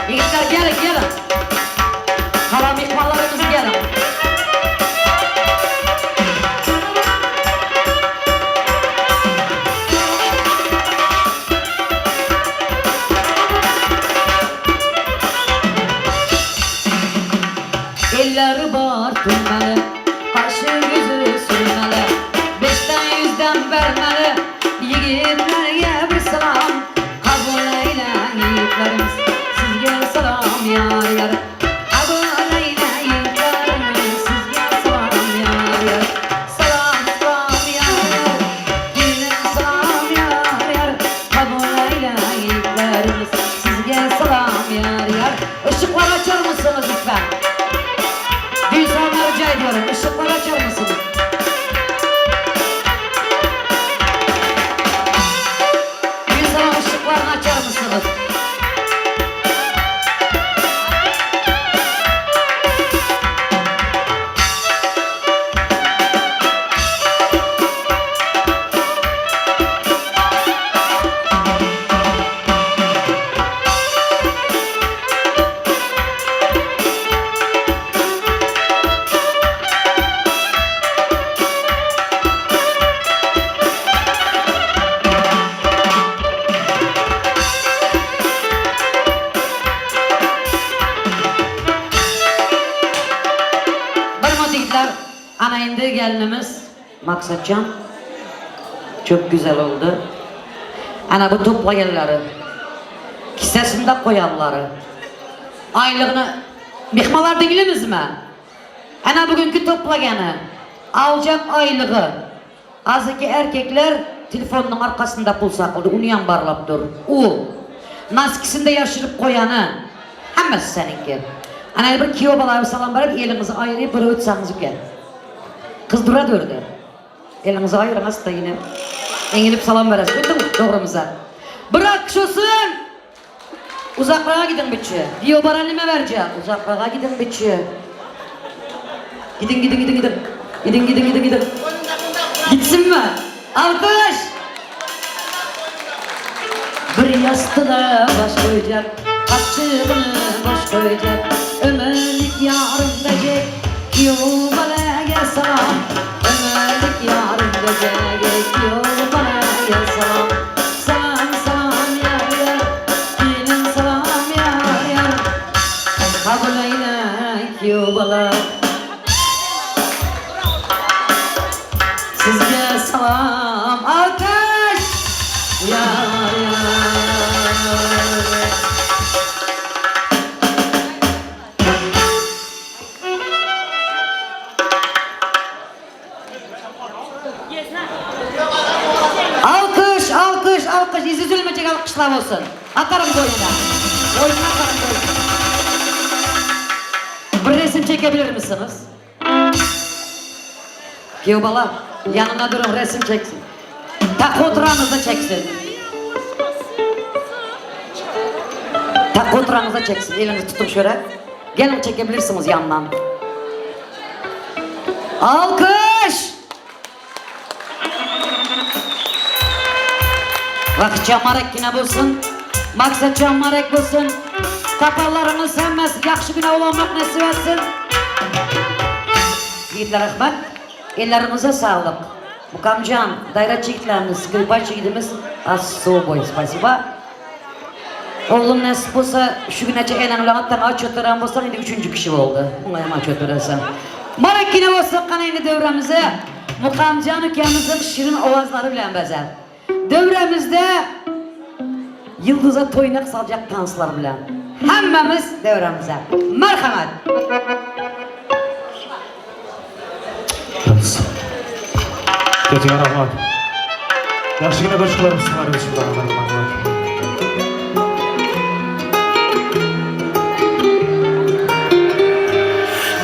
Ýigitler geliň, geliň. Salam myhmanlarymyz geliň. Elleri bar tümmeli, Gaşy ýüzi sürmeli, Beşden ýüzden bermeli, Ýigitlerge bir salam, Kabul eýläň ýigitlerimiz, Sizge salam ýar ýar. Kabul eýle ýigitlerimiz, Sizge salam ýar ýar. Salam salam ýar ýar, Gelin salam ýar ýar, Kabul eýle ýigitlerimiz, Sizge salam ýar ýar. Yşyklary açar mısınız lütfen? Gülsan'a rica ediyorum. Işıkları açar mısınız? Gülsan'a ışıklarını açar mısınız? Bir minut ýigitler, ana indi gelinimiz Maksatjan çok güzel oldu. Ana bu toplaýanlary, kisesinde koýanlary, aýlygyny myhmanlar diňlemizmi? Ana bugünki toplagany, aljak aýlygy. Aziki erkekler telefonynyň arkasynda pul saklady, unyam barlap dur. U, naskisinde ýaşyryp goýany, hemmesi seniňki. Ana bir kiýew bala bir salam berip, eliňizi aýryp bir ötseňiz uke. Gyz dura durdy. Eliňizi aýyryň asta ýene. Eňilip salam beres. Ötüň dogrumyza. Bir alkyş olsun! Uzakraga gidiň biçi. Giýew bara nime berjek? Uzakraga gidiň biçi. Gidiň gidiň gidiň gidiň. Gidiň gidiň gidiň gidiň. Gitsinmi? Alkyş! Bir ýassyga baş goýjak, Gapjygyny boş goýjak, Ömürlik ýarym dejek, Giýew balaga salam. Ömürlik ýarym dejek, Giýew balaga salam. Salam salam ýar ýar, Gelin salam ýar ýar, Kabul eýle giýew bala. Sizge salam alkyş ýar ýar. Alkyş alkyş alkyş yzy üzülmejek alkyşlar bolsun. Atarym boýnuna. Boýnuna atarym boýnuna. Bir resim çekebilir misiniz? Giýew bala ýanynda duruň resim çeksin. Tak oturaňyzda çeksin. Tak oturaňyzda çeksin. Eliňizi tutuň şöyle. Geliň çekebilirsiňiz ýandan. Alkyş! Wagtça marekkine bolsun, maksatça marek bolsun. Tapanlaryňyz hemmesi ýagşy güne ulanmak nesip etsin. Ýigitler rahmet. Elleriňize saglyk. Mukamjan, gaýratçy ýigitlerimiz, skripaç ýigidimiz osoboý spasiba. Oglum nesip bolsa şu güneçe eneň bilen atdan aç oturan bolsaň indi üçünji kişi boldy. Muňa hem aç oturasam. Marekkine bolsa gana indi döwremizi Mukamjan ukämiziň şirin owazlary bilen bezär. Döwremizde ýyldyza toýnak saljak tanslar bilen. Hemmämiz döwremize. Marhamat! Gecəyə rəhmət. Yaxşı günə qoşularım sizlər üçün beraber.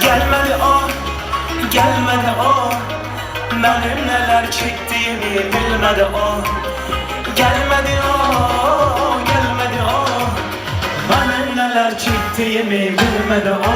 Gelmedi o, gelmedi o Benim neler çektiğimi bilmedi o Gelmedi o, gelmedi o Benim neler çektiğimi bilmedi o.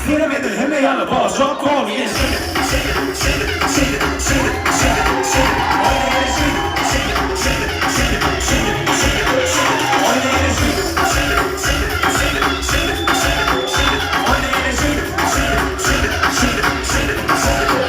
Senem edil hemme ýaly boljak kol. Ýene şeýdip, şeýdip, şeýdip, şeýdip, şeýdip, şeýdip, şeýdip. Oýna ýene şeýdip, şeýdip, şeýdip, şeýdip, şeýdip, şeýdip, şeýdip. Oýna ýene şeýdip, şeýdip, şeýdip, şeýdip, şeýdip, şeýdip, şeýdip. Oýna ýene şeýdip, şeýdip, şeýdip, şeýdip, şeýdip, şeýdip, şeýdip.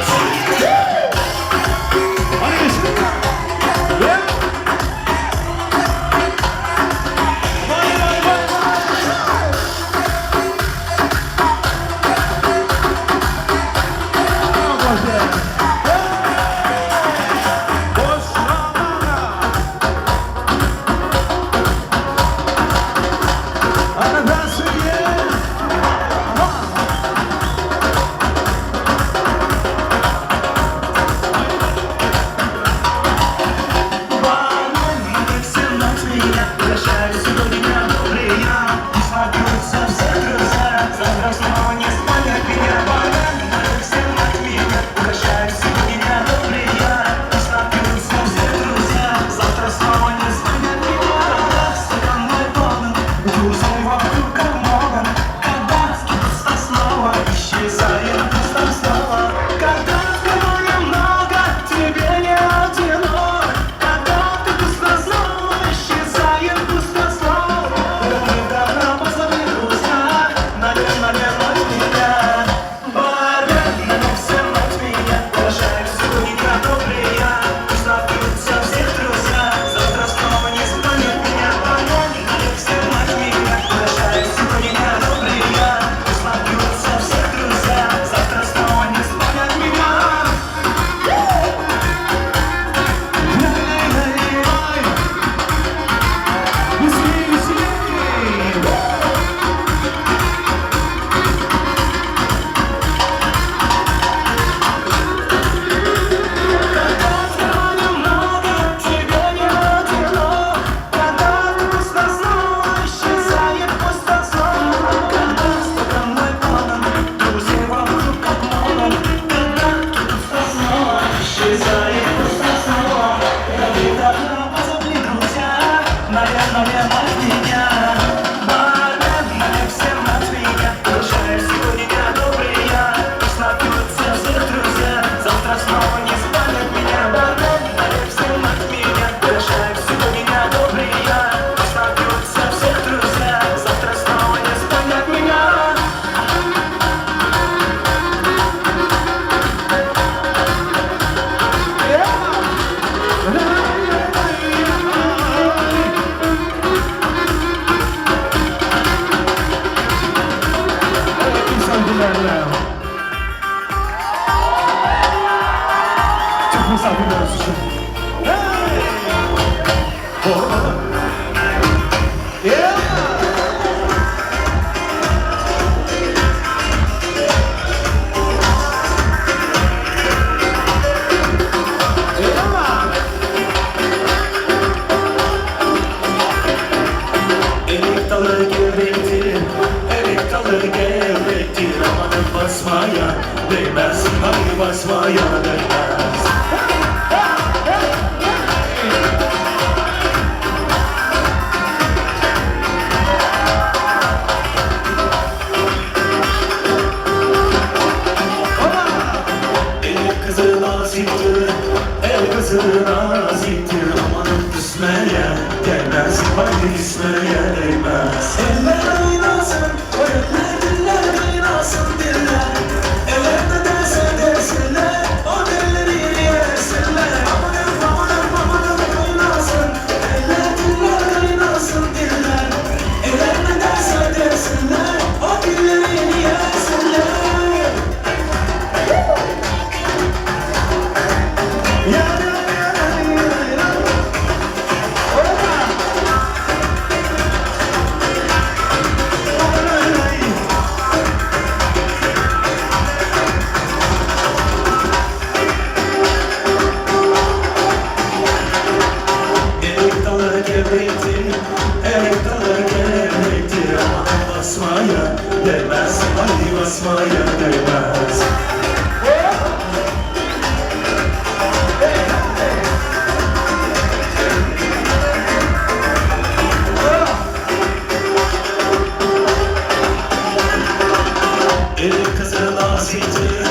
kızı naziktir,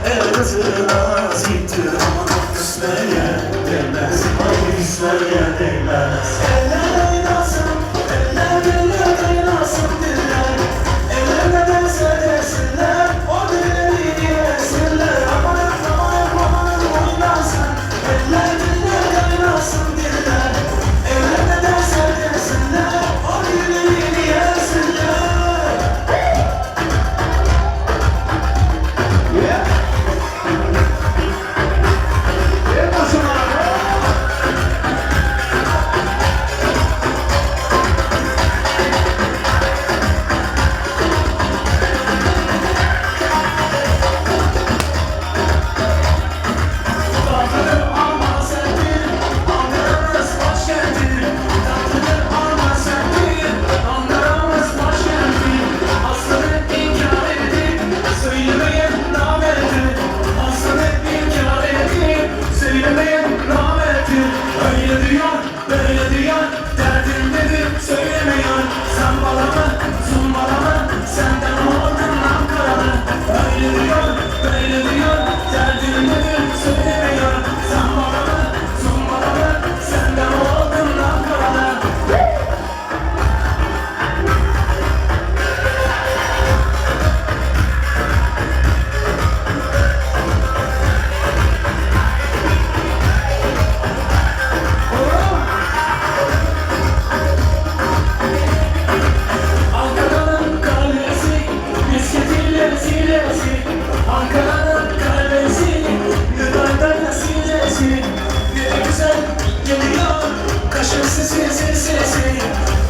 el kızı naziktir. Aman küsmeye değmez, aman küsmeye değmez. Eller oynasın, eller eller oynasın diller. Eller ne derse desinler, o dillerini yesinler. Aman aman aman oynasın, eller diller kaynasın diller. Eller ne derse desinler, o dillerini yesinler. Tatlıdır ama sendir, Ankara'mız başkenti. Tatlıdır ama sendir, Ankara'mız başkenti. Aslını inkar edip söylemeyen namerdir. Aslını inkar edip söylemeyen namerdir. Öyle diyor, böyle diyor, derdin nedir söylemeyen. Sen bana mı, zun bana mı, senden oldun Ankaralı. Öyle diyor, böyle diyor, derdin nedir söylemeyen. Sen bana mı, zun bana mı, senden oldun Ankaralı. Ankara'nın kalesi, misketin silesi. Ankara'nın kalesi, Yunan'dan silesi. Ne de güzel geliyor, kaşın sesi sesi.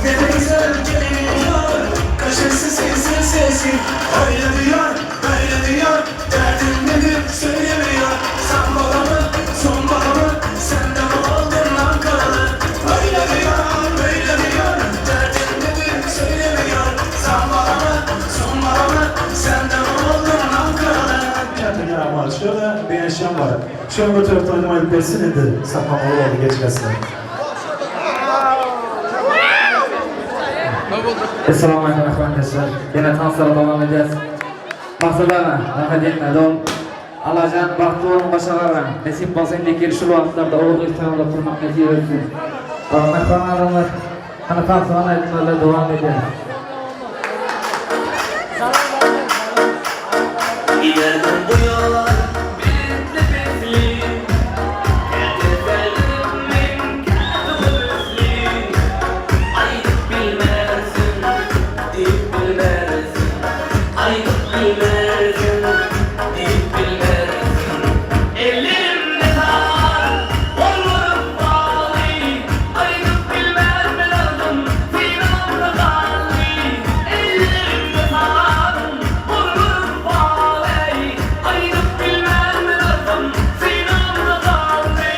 Ne de güzel geliyor, kaşın sesi sesi. Öyle diyor, böyle diyor, derdin nedir söylemiyor. Sen bana mı, son bana mı, senden oldun Ankaralı. Öyle diyor, böyle diyor, derdin nedir söylemiyor. Sen bana mı, son bana mı, senden oldun Ankaralı. Katta rahmat. Şöyle beğenişen var. Şöyle bir taraftan aýdyp bersin indi saklamaly boldy geçmesin. Essalamu alaykum mähriban Ýene tanslara dowam edýäs. Maksat aga, rahat etme dol. Allajan bagtly boluň başa garaň. Nesip bolsa indiki ýyl şul wagtlarda ogul gyz toýuňyzda turmak nesip etsin. Mähriban adamlar, hany tansywan aýdymlarla dowam edýäs. Giderdim bu ýollar belentli-pesli, Käte seldirip men, käte höwesli. Aýdyp bilmersiň, diýip bilmersiň, Aýdyp bilmersiň, diýip bilmersiň. Ellerimde tar, gollarym bagly, Aýdyp bilmermen ardym, synamda galdy. Ellerimde tar, gollarym bagly, Aýdyp bilmermen ardym, synamda galdy.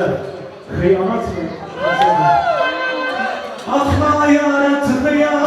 Sözler hyýanatmy acaba? Atma ýara çykýar,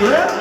Yeah.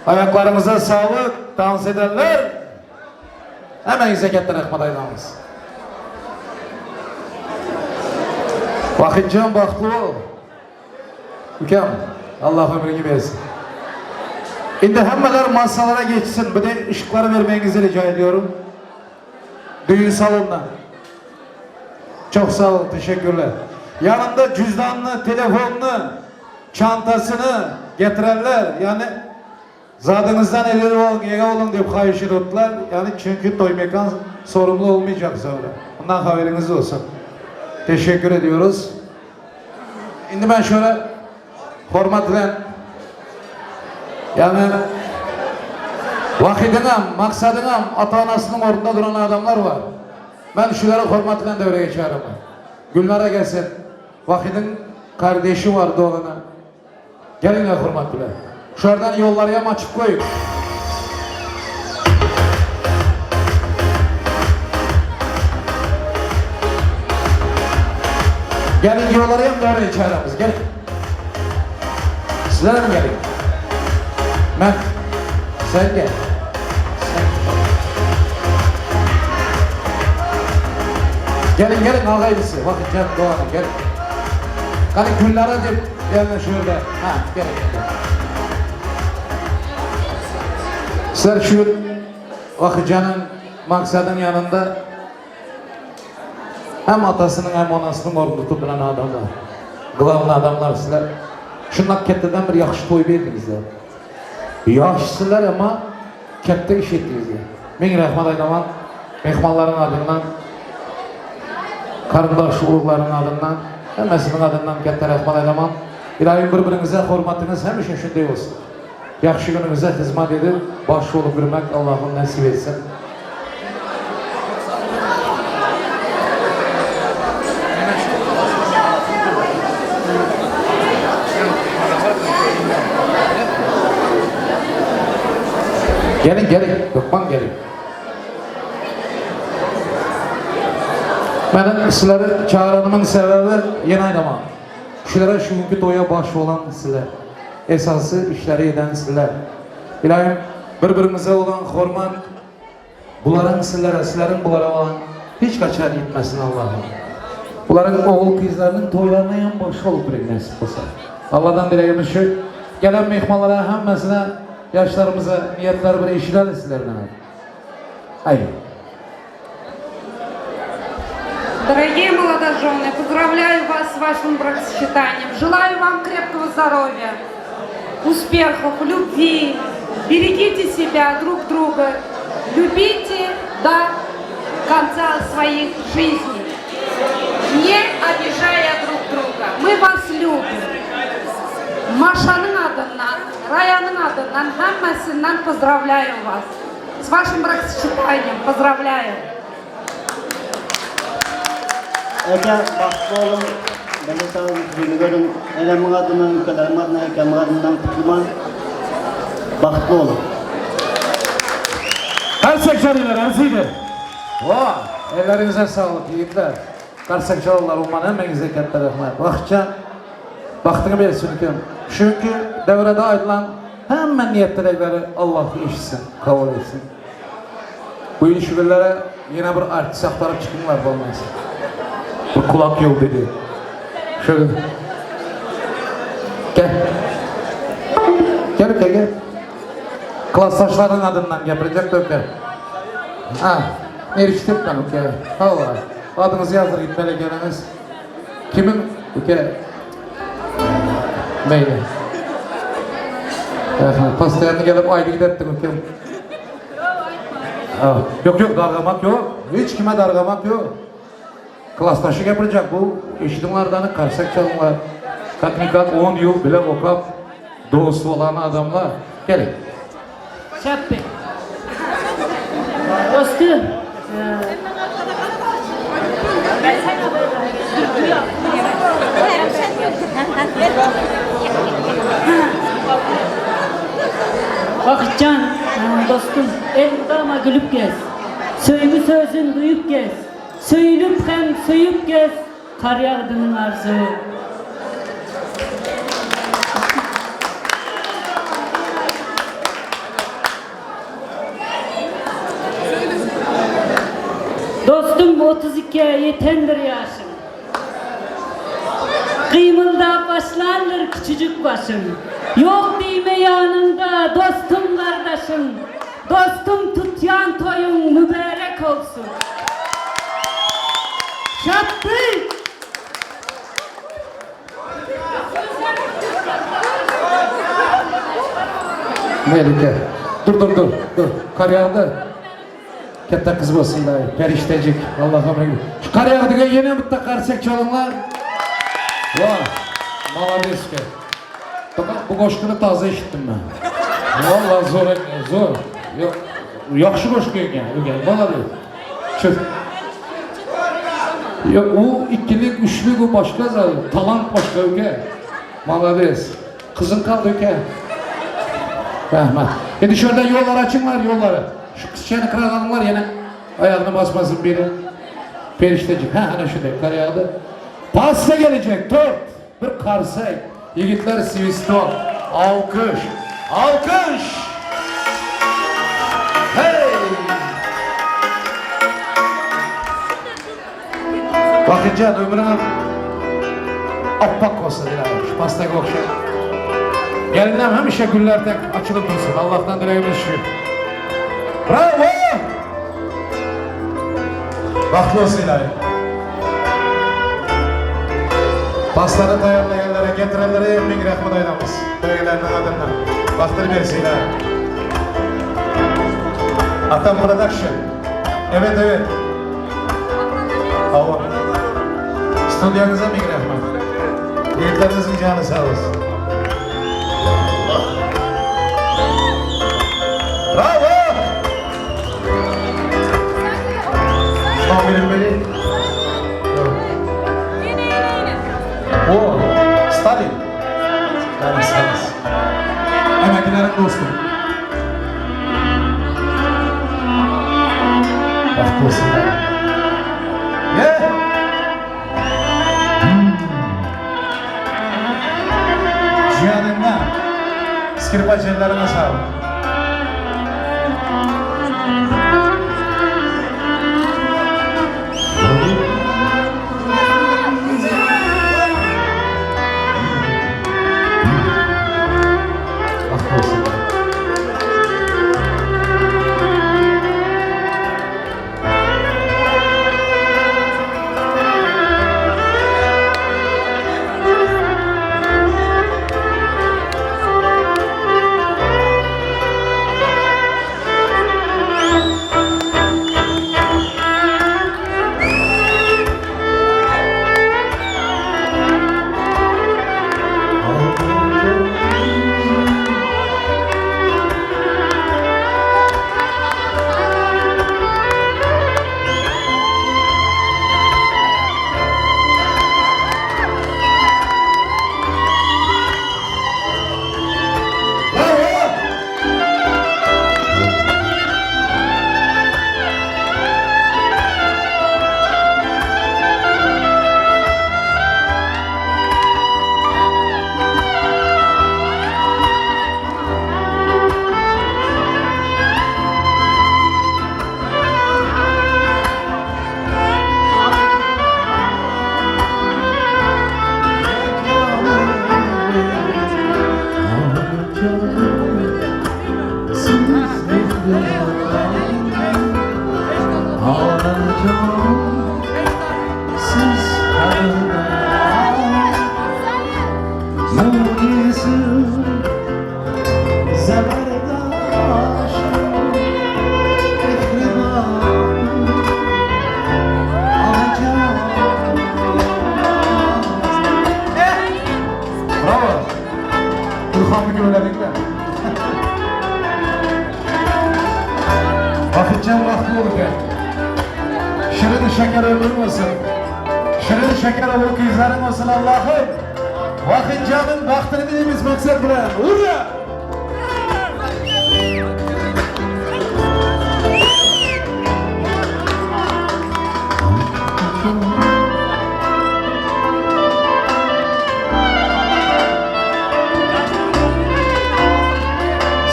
Ayaklarınıza sağlık, dans edenler. Hemmeňize katta rahmat aýdamyz. Wahitjan bagtly bol. Ukam, Allah ömrüňi bersin. Indi hemmeler masalara geçsin. Bir de ışıkları vermeğinizi rica ediyorum. Düğün salonuna. Çok sağ olun, teşekkürler. Yanında cüzdanını, telefonunu, çantasını getirenler, yani zadyňyzdan eleri boluň, ege boluň diýip haýyş edipdiler. Yani çünki toý mekan sorumlu olmayacak sonra. Bundan haberiniz olsun. Teşekkür ediyoruz. Indi men şöyle hormat bilen yani Wahidiňem, Maksadyňam ata-anasynyň ornunda duran adamlar bar. Men şulary hormat bilen döwre geçýärim. Gülnara gelsin. Wahidiň kardeşi bar, dogany. Geliňler hormat bilen. Şulardan ýollaryam açyp goýuň. Geliň ýollaryam döwre çaramyz. Gel. Sizlerem geliň. Men sen gel. Sen. Geliň geliň agaýlysy. Wahytjan dogany gel. Gani Gülnara diýip gelin şu ýerde. Ha, geliň. Sizler şu gün Wahytjanyň Maksadyň ýanynda hem atasynyň hem onasynyň ornuny tutup bilen adamlar. Glawny adamlar sizler. Şundak ketdeden bir ýagşy toý berdiňizler. Ýaşsylar emma ketde iş etdiňizler. Meň rahmat aýdaman myhmanlaryň adyndan garyndaş uruglaryň adyndan hemmesiniň adyndan ketde rahmat aýdaman. Ilayim bir biriňize hormatyňyz hemişe şunday bolsun. Ýagşy günüňize hyzmat edip baş bolup ýürmek Allahym nesip etsin. Geliň geliň hökman geliň. Meniň sizleri çagyranymyň sebäbi ýene aýdaman. Şulara şu günki toýa baş bolan sizler. Esasy işleri eden sizler. Ilayim bir-birimize olan hormat bularyň sizlere, sizleriň bulara olan hiç kaçan ýitmesin Allahym. Bularyň ogul gyzlarynyň toýlaryna hem baş bolup birin nesip bolsa. Allahdan dilegimiz şu. Gelen myhmanlara hemmesine ýaşlarymyza niýetleri bir eşideli sizlerden. Aý. Дорогие молодожены, поздравляю вас с вашим бракосочетанием. Желаю вам крепкого здоровья, успехов, любви. Берегите себя, друг друга. Любите до конца своих жизней, не обижая друг друга. Мы вас любим. Maşanıñ adından, Rayanıñ adından, hemmesinden поздравляю вас. С вашим бракосочетанием поздравляю. Eke bagtly boluň, bele sagyň ýüzüni görüň. Enemiň adyndan, ülkeleriň adyndan, ekemiň adyndan gutlaman. Bagtly boluň. Karsek çalylar arziydi. Vay, ellerinize sağlık yiğitler. Karsek çalarlar umman hemmeňize katta rahmat. Wagtjan bagtyňy bersin ülkem. Çünki döwrede aýdylan hemme niýet dilegleri Allah eşitsin, kabul etsin. Bu ýyl şu günlere ýene bir artist aktaryp çykyňlar bolmasa. Bir kulak ýok dedi. Şöyle. Gel. Gel gel gel. Klasdaşlaryň adyndan gepirjek döker. Ha, erişdik ben uke. Allah. Adyňyzy ýazdyr gitmeli ekeniňiz. Kimiň uke? Meýli. Postoýanny gelip aýdy gidetdiň uke. Ýok ýok dargamak ýok. Hiç kime dargamak ýok. Klasdaşy gepirjek bu eşidiňler dany karsak çalyňlar. Как никак 10 ýyl bile okap dost bolan adamlar. Geliň. Çapby. Dostum. Bakytjan, dostum, elmydama gülüp gez. Söýgi sözün duýup gez. Söýülip hem söýüp gez, Garýagdynyň arzuwy. 32-ä ýetendir ýaşyň. Gymyldap başlandyr kiçijik başyň. Ýok diýme ýanyňda dostum gardaşyň. Dostum tutýan toýuň mübärek bolsun. Şatdy! Melike. Dur dur dur dur. Kar ýagdy. Katta gyz bolsun ilaýy. Perişdejik. Allah ömrüňi. Şu kar ýagdyga ýene bitta karsek çalyňlar. Wah. Malades ke. Bu goşgyny taze eşitdim men. Vallahi zor eken, zor. Ýok, ýagşy goşgy eken, ögen. Malades. Şu Ýok, u ikilik, üçlük u başga zat, talant başga öke. Malades. Kyzyň kaldy öke. Rahmet. Indi şurada ýollar açyňlar, ýollary. Şu kyzçany kıran alыңlar ýene aýagyny basmasyn biri. Perişdejik. Ha, ana şuday kar ýagdy. Pasta gelecek, tort. Bir karsek. Ýigitler swistok. Alkyş. Alkyş! Hey! Bakyjan ömrüň appak bolsun ilahi. Şu pastaga okşap. Gelinler hemişe güller tek açılıp dursun. Allah'tan dileğimiz şu. Bravo! Bagtly olsun ilahi. Pastany taýýarlaýanlara, getirenlere hem miň rahmet aýdamyz. Toýgelenleriň adyndan. Bagtly bersin ilahi. Atam Production. Evet, evet. Hawa. Studiýaňyza miň rahmet. Ýigitleriňiziň jany sag bolsun. Bravo! Şoň bilen O, Stalin. Janyň sag bolsun. Emekileriň dosty. Bagtly bolsun. Ye! Janyňa, skripaç elleriňe saglyk. Bravo. Ilhamly gürlediňdä. Bakytjan bagtly bol eken. Şirin şeker ömrüň bolsun. Şirin şeker ogul gyzlaryň bolsun Allahym. Wahytjanyň bagtyny dileýmiz maksat bilen. Ura!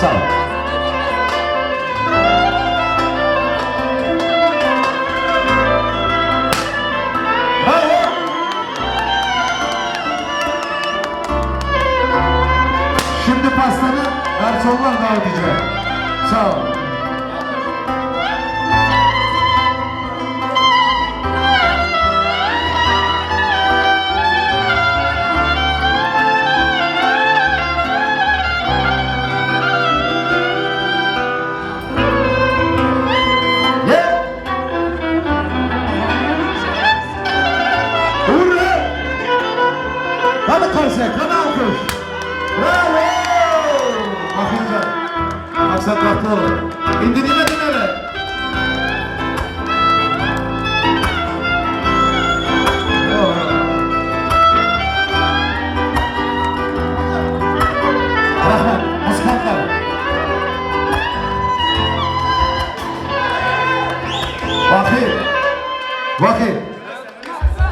Sag ol. Garsonlar davet edecek. Sağ ol. Hurra! Hadi karşıya, hadi alkış. Bravo! Bakınca, Maksat bahtlı olur. İndi dinle dinle. Rahmet, muskatlar. Vakit, vakit.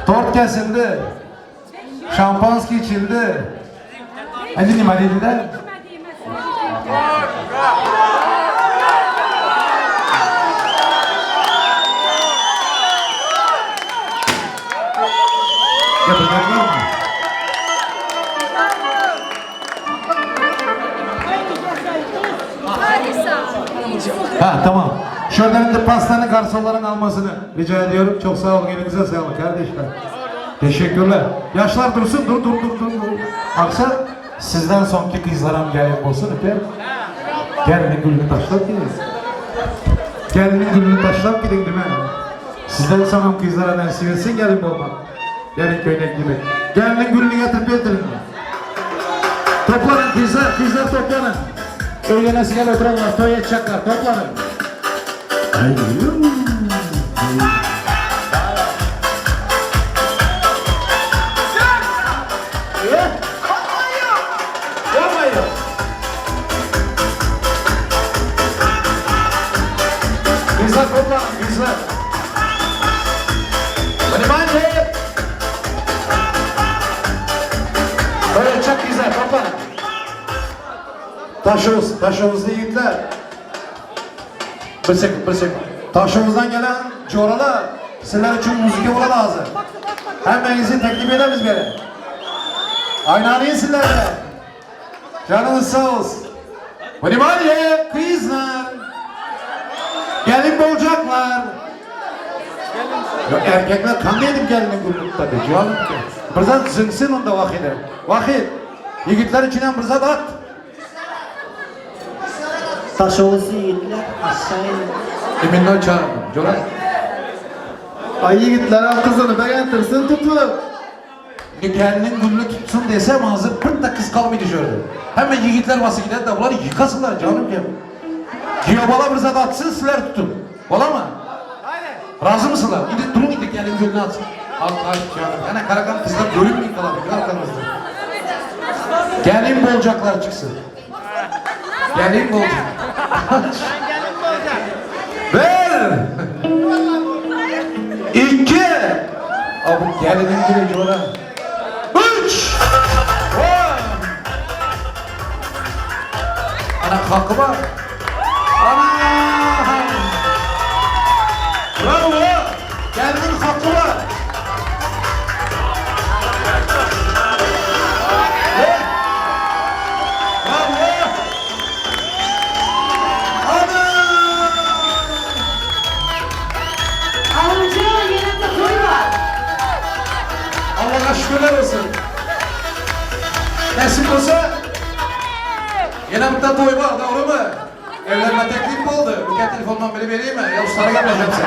Tort kesildi. Şampanski içildi. Hadi nima dediler? Yapacaklar mı? Ha tamam. Şuradan da pastanı garsonların almasını rica ediyorum. Çok sağ olun. Elinize sağlık kardeşler. Teşekkürler. Yaşlar dursun. Dur dur dur dur. dur. Aksa sizden sonki kızlaram gelin olsun öpe. Gelinin gülünü taşlap gidin. Gelinin gülünü taşlap gidin değil mi? Sizden sonra kızlara nasip etsin gelin olmak. Gelin köynek gibi. Gelinin gülünü getirip getirin. Toplanın kızlar, kızlar toplanın. Öğlenesi gel oturanlar, toy edecekler, toplanın. Kızlar toplanın, kızlar. Внимание! Toy edecek kızlar, toplanın. Taşımız, taşımızlı yiğitler. Bir sekund, bir sekund. Taşımızdan gelen coralar, sizler için müzik ola lazım. Hemmenizi teklif ederiz beni. Aynanıyı sizlerle. Canınız sağ olsun. Внимание, kızlar. Gelin bolacaklar. Yok erkekler kan dedim gelinin gururlukta tabii. Canım. Birzat zıngsın onda vakide. Vakit. Yiğitler içinden birzat at. Taşoğuzlu yiğitler aşağı inin. Eminler çağırdım. Coray. Ay yiğitler al kızını beğentirsin tutup. Gelinin gülünü tutsun desem hazır pırt da kız kalmaydı şöyle. Hemen yiğitler bası gider de bunları yıkasınlar canım gel. Giyobala bir zat atsın sizler tutun. Ola mı? Razı mısınlar? Gidin durun gidin gelin gülünü atsın. Al al canım. Yani karakan kızlar görünmeyin kalan bir arkanızda. Gelin bolcaklar çıksın. Gelin bolcak. Ver. İki. Abi gelinin gülü cora. Üç. Vay. Ana hakkı var. Ana. Bravo. Gelinin hakkı var. Ve- Bravo. Ana. Amca yine de toy var. Allah'a şükürler olsun. Nasip olsa yine bir toy var doğru mu? Evlenme teklif oldu. Bir kere telefondan biri vereyim mi? Ya ustana gelmeyeceğim sen.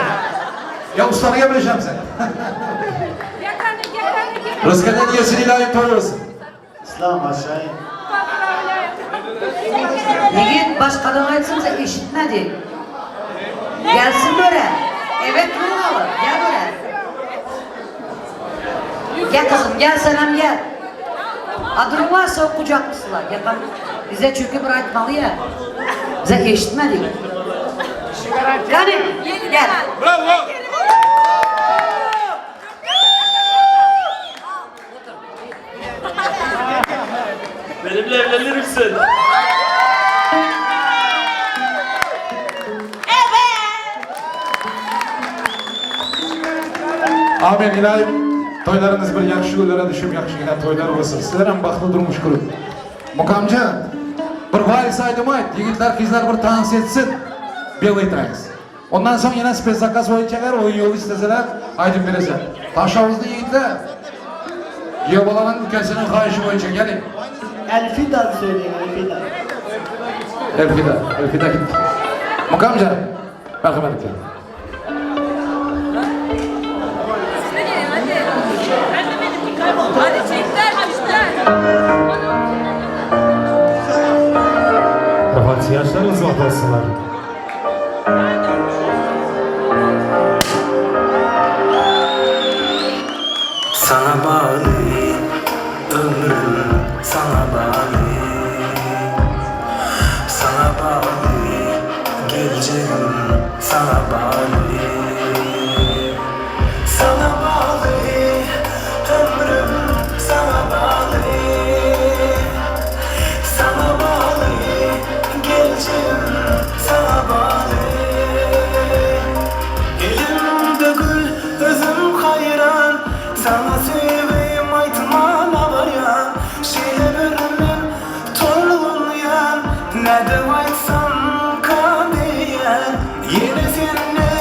Ya ustana gelmeyeceğim sen. Rızkından yesin ilahi toy olsun. İslam aşağı in. Yigit başkadan aytsınsa işitmedi. Gelsin böyle. Evet Nurhalı gel böyle. Gel kızım gel senem gel. Adını varsa o kucaklısılar. Gel bak. Bize çünkü bir aytmalı ya. Bize eşitmedik. Yani gel. Bravo! Benimle evlenir misin? Amin ilahi toylarınız bir yaxşı günlere düşüp yaxşı giden toylar olsun. Sizler hem bahtlı durmuş kurun. Mukamcan. Bir wals aýdym aýt, ýigitler gyzlar bir tans etsin. Belый tanец. Ondan soň ýene spesakaz boýunça eger oýun ýoly isleseler aýdym beresen. Daşoguzly ýigitler. Giýew balanyň ükesiniň haýyşy boýunça geliň. Elfida söyleyin Elfida. Elfida, Elfida gitdi. Mukamjan, merhamet etgin. Hadi çiftler çiftler. Rahat yaşlarımız olsunlar. Sana bagly ömrüm sana bagly Sana bagly geljegim sana bagly Sana bagly ömrüm sana bagly Sana bagly geljegim sana bagly Elimde gül özüm haýran Saňa söýgim aýtmana barýan Şeýle bir men tolgunýan Nädip aýtsamkam diýýän Ýene senden.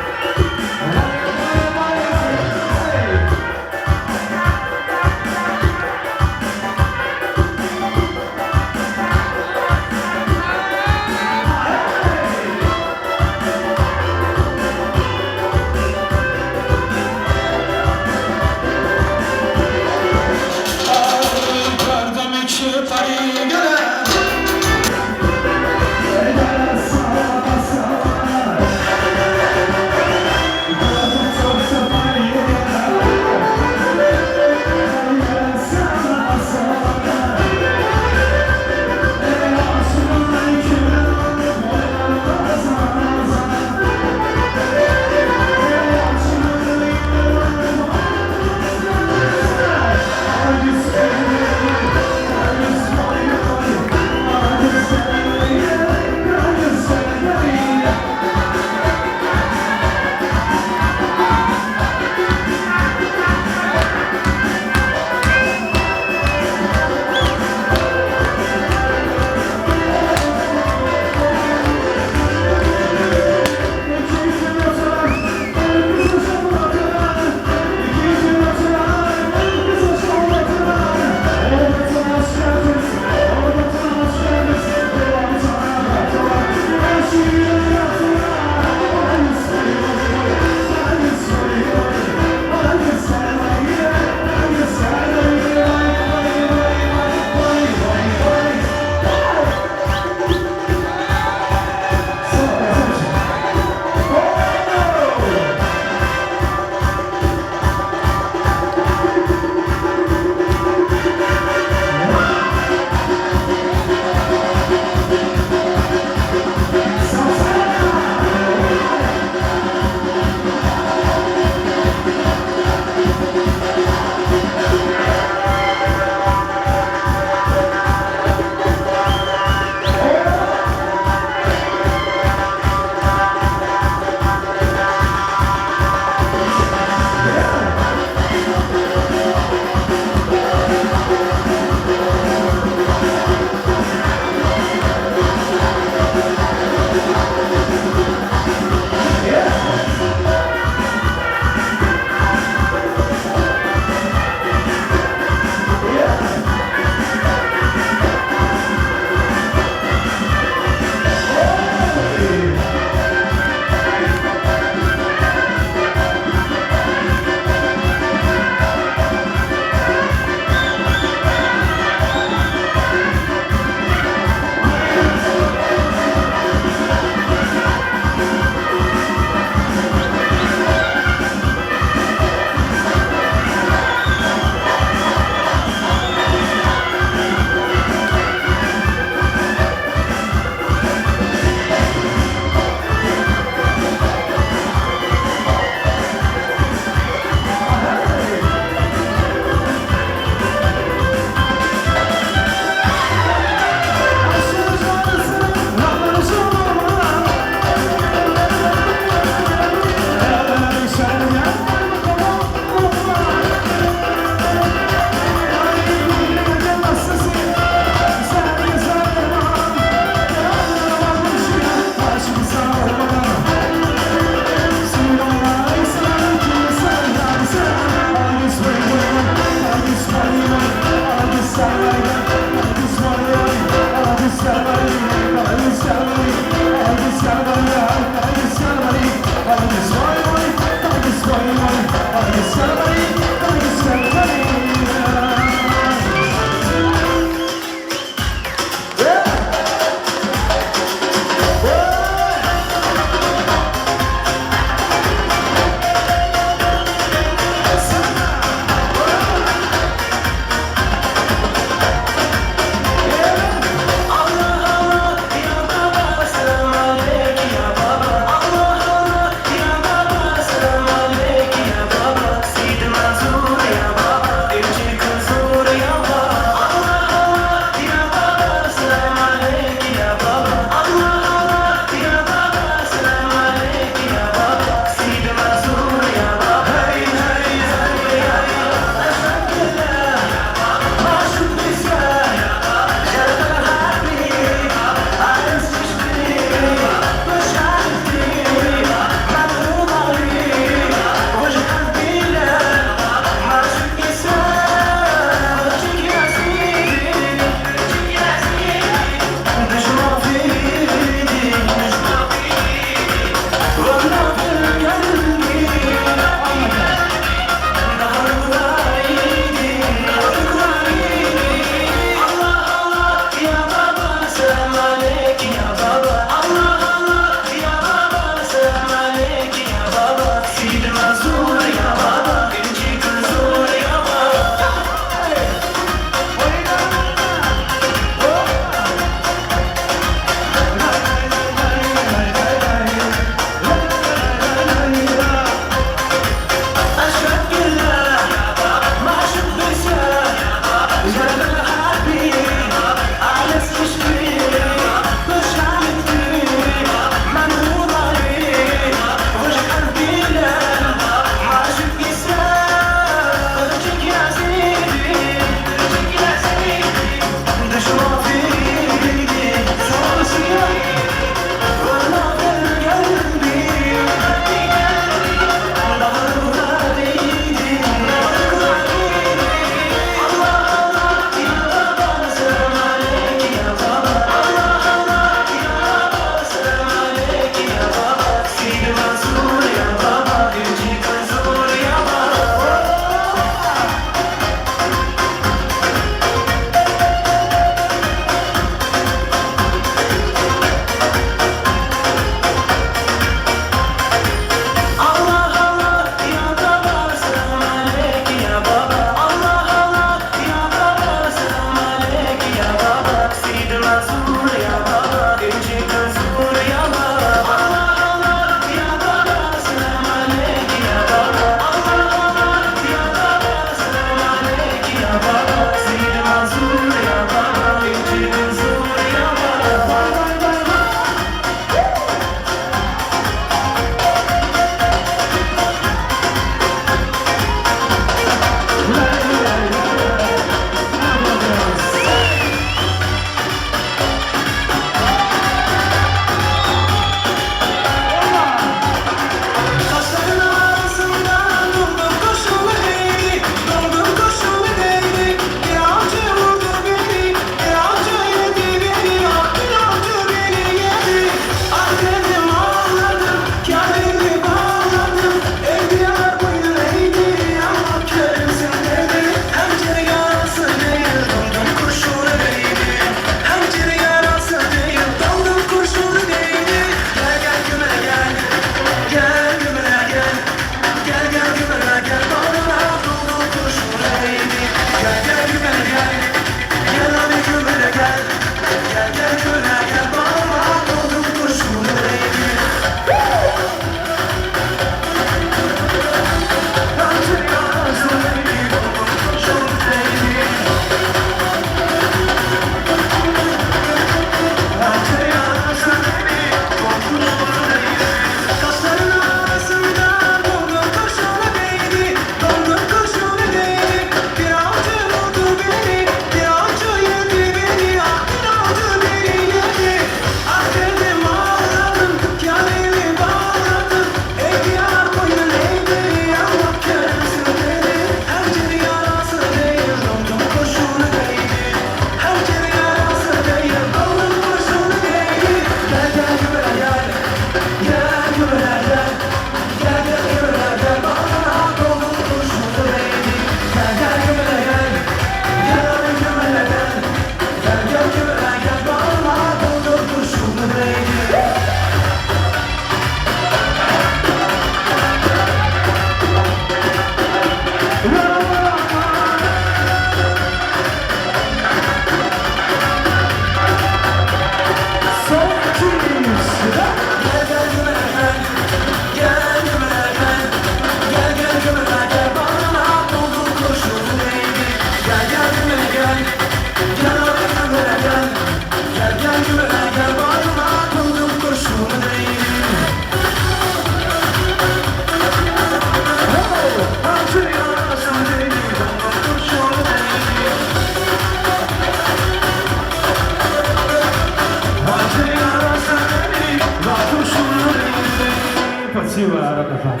Спасибо, rahmat.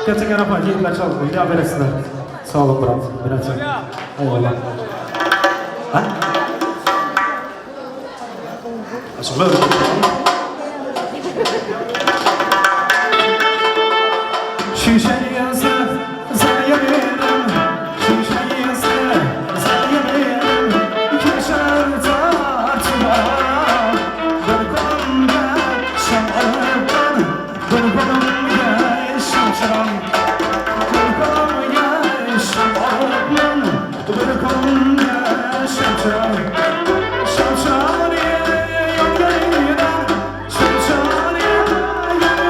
Gerçekten rahmat, ýigitler çalyň, ýa beresinler. Sag boluň, brat. Minetdar. Eyvallah. Ha? Açylar. Şişeni ýazsa, sen ýerim. Şişeni ýazsa, sen ýerim. Keşer tarçılar. Bir kolumda şam'dan, bir kolumda şamçıran. Bir kolumda şam'dan, bir kolumda şamçıran. Şamçıran yangından, şamçıran yangından,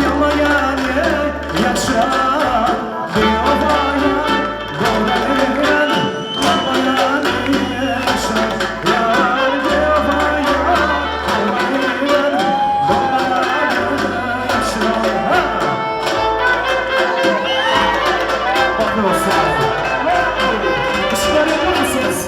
yanmayan yaşar. Bir ovaya doğrayan, yanmayan yaşar. Yar bir ovaya doğrayan, yanmayan yaşar. Bakın olsun. Işıkları yakar mısınız?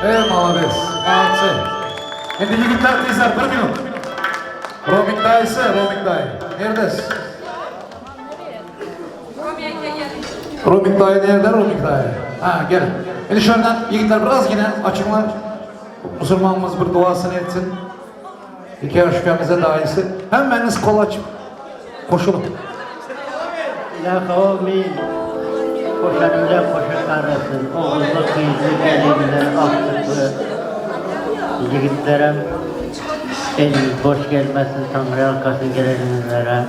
Ey молодец, молодцы. Endi ýigitler gyzlar bir minut. Romik daýysy, Romik daýy. Nirdes? Romik daýy nirde Romik daýy? Ha gel. Endi şöyle ýigitler biraz yine açıklar. Musulmanımız bir duasını etsin. İki aşkımıza daýysy. Hemmeniz kol açıp koşulun. Ilahi amin. Koşanlara koşa karasın. Oğullu kızlı gelinler aktıklı. Yiğitlerim eliniz boş gelmesin Tanrı arkasın gelenlere.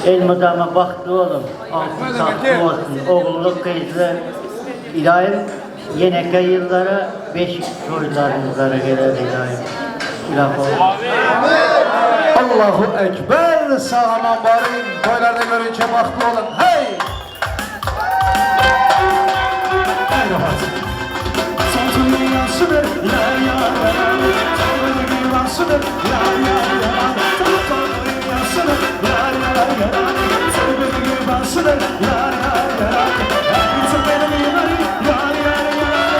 El mudama bahtlı olun. Altın tahtlı olsun. Oğullu kızlı. İlahim yeneke yıllara beşik toylarınızlara gelir ilahim. İlahi Allahu Ekber. Sağ aman barın. Toylarda görünce bahtlı olun. Hey! Hey rahat. Son yar yar yar. Yar yar yar. Yar yar yar. Yar yar yar. Benim yar yar yar yar. Yar yar yar. Benim yar yar yar. Yar yar yar.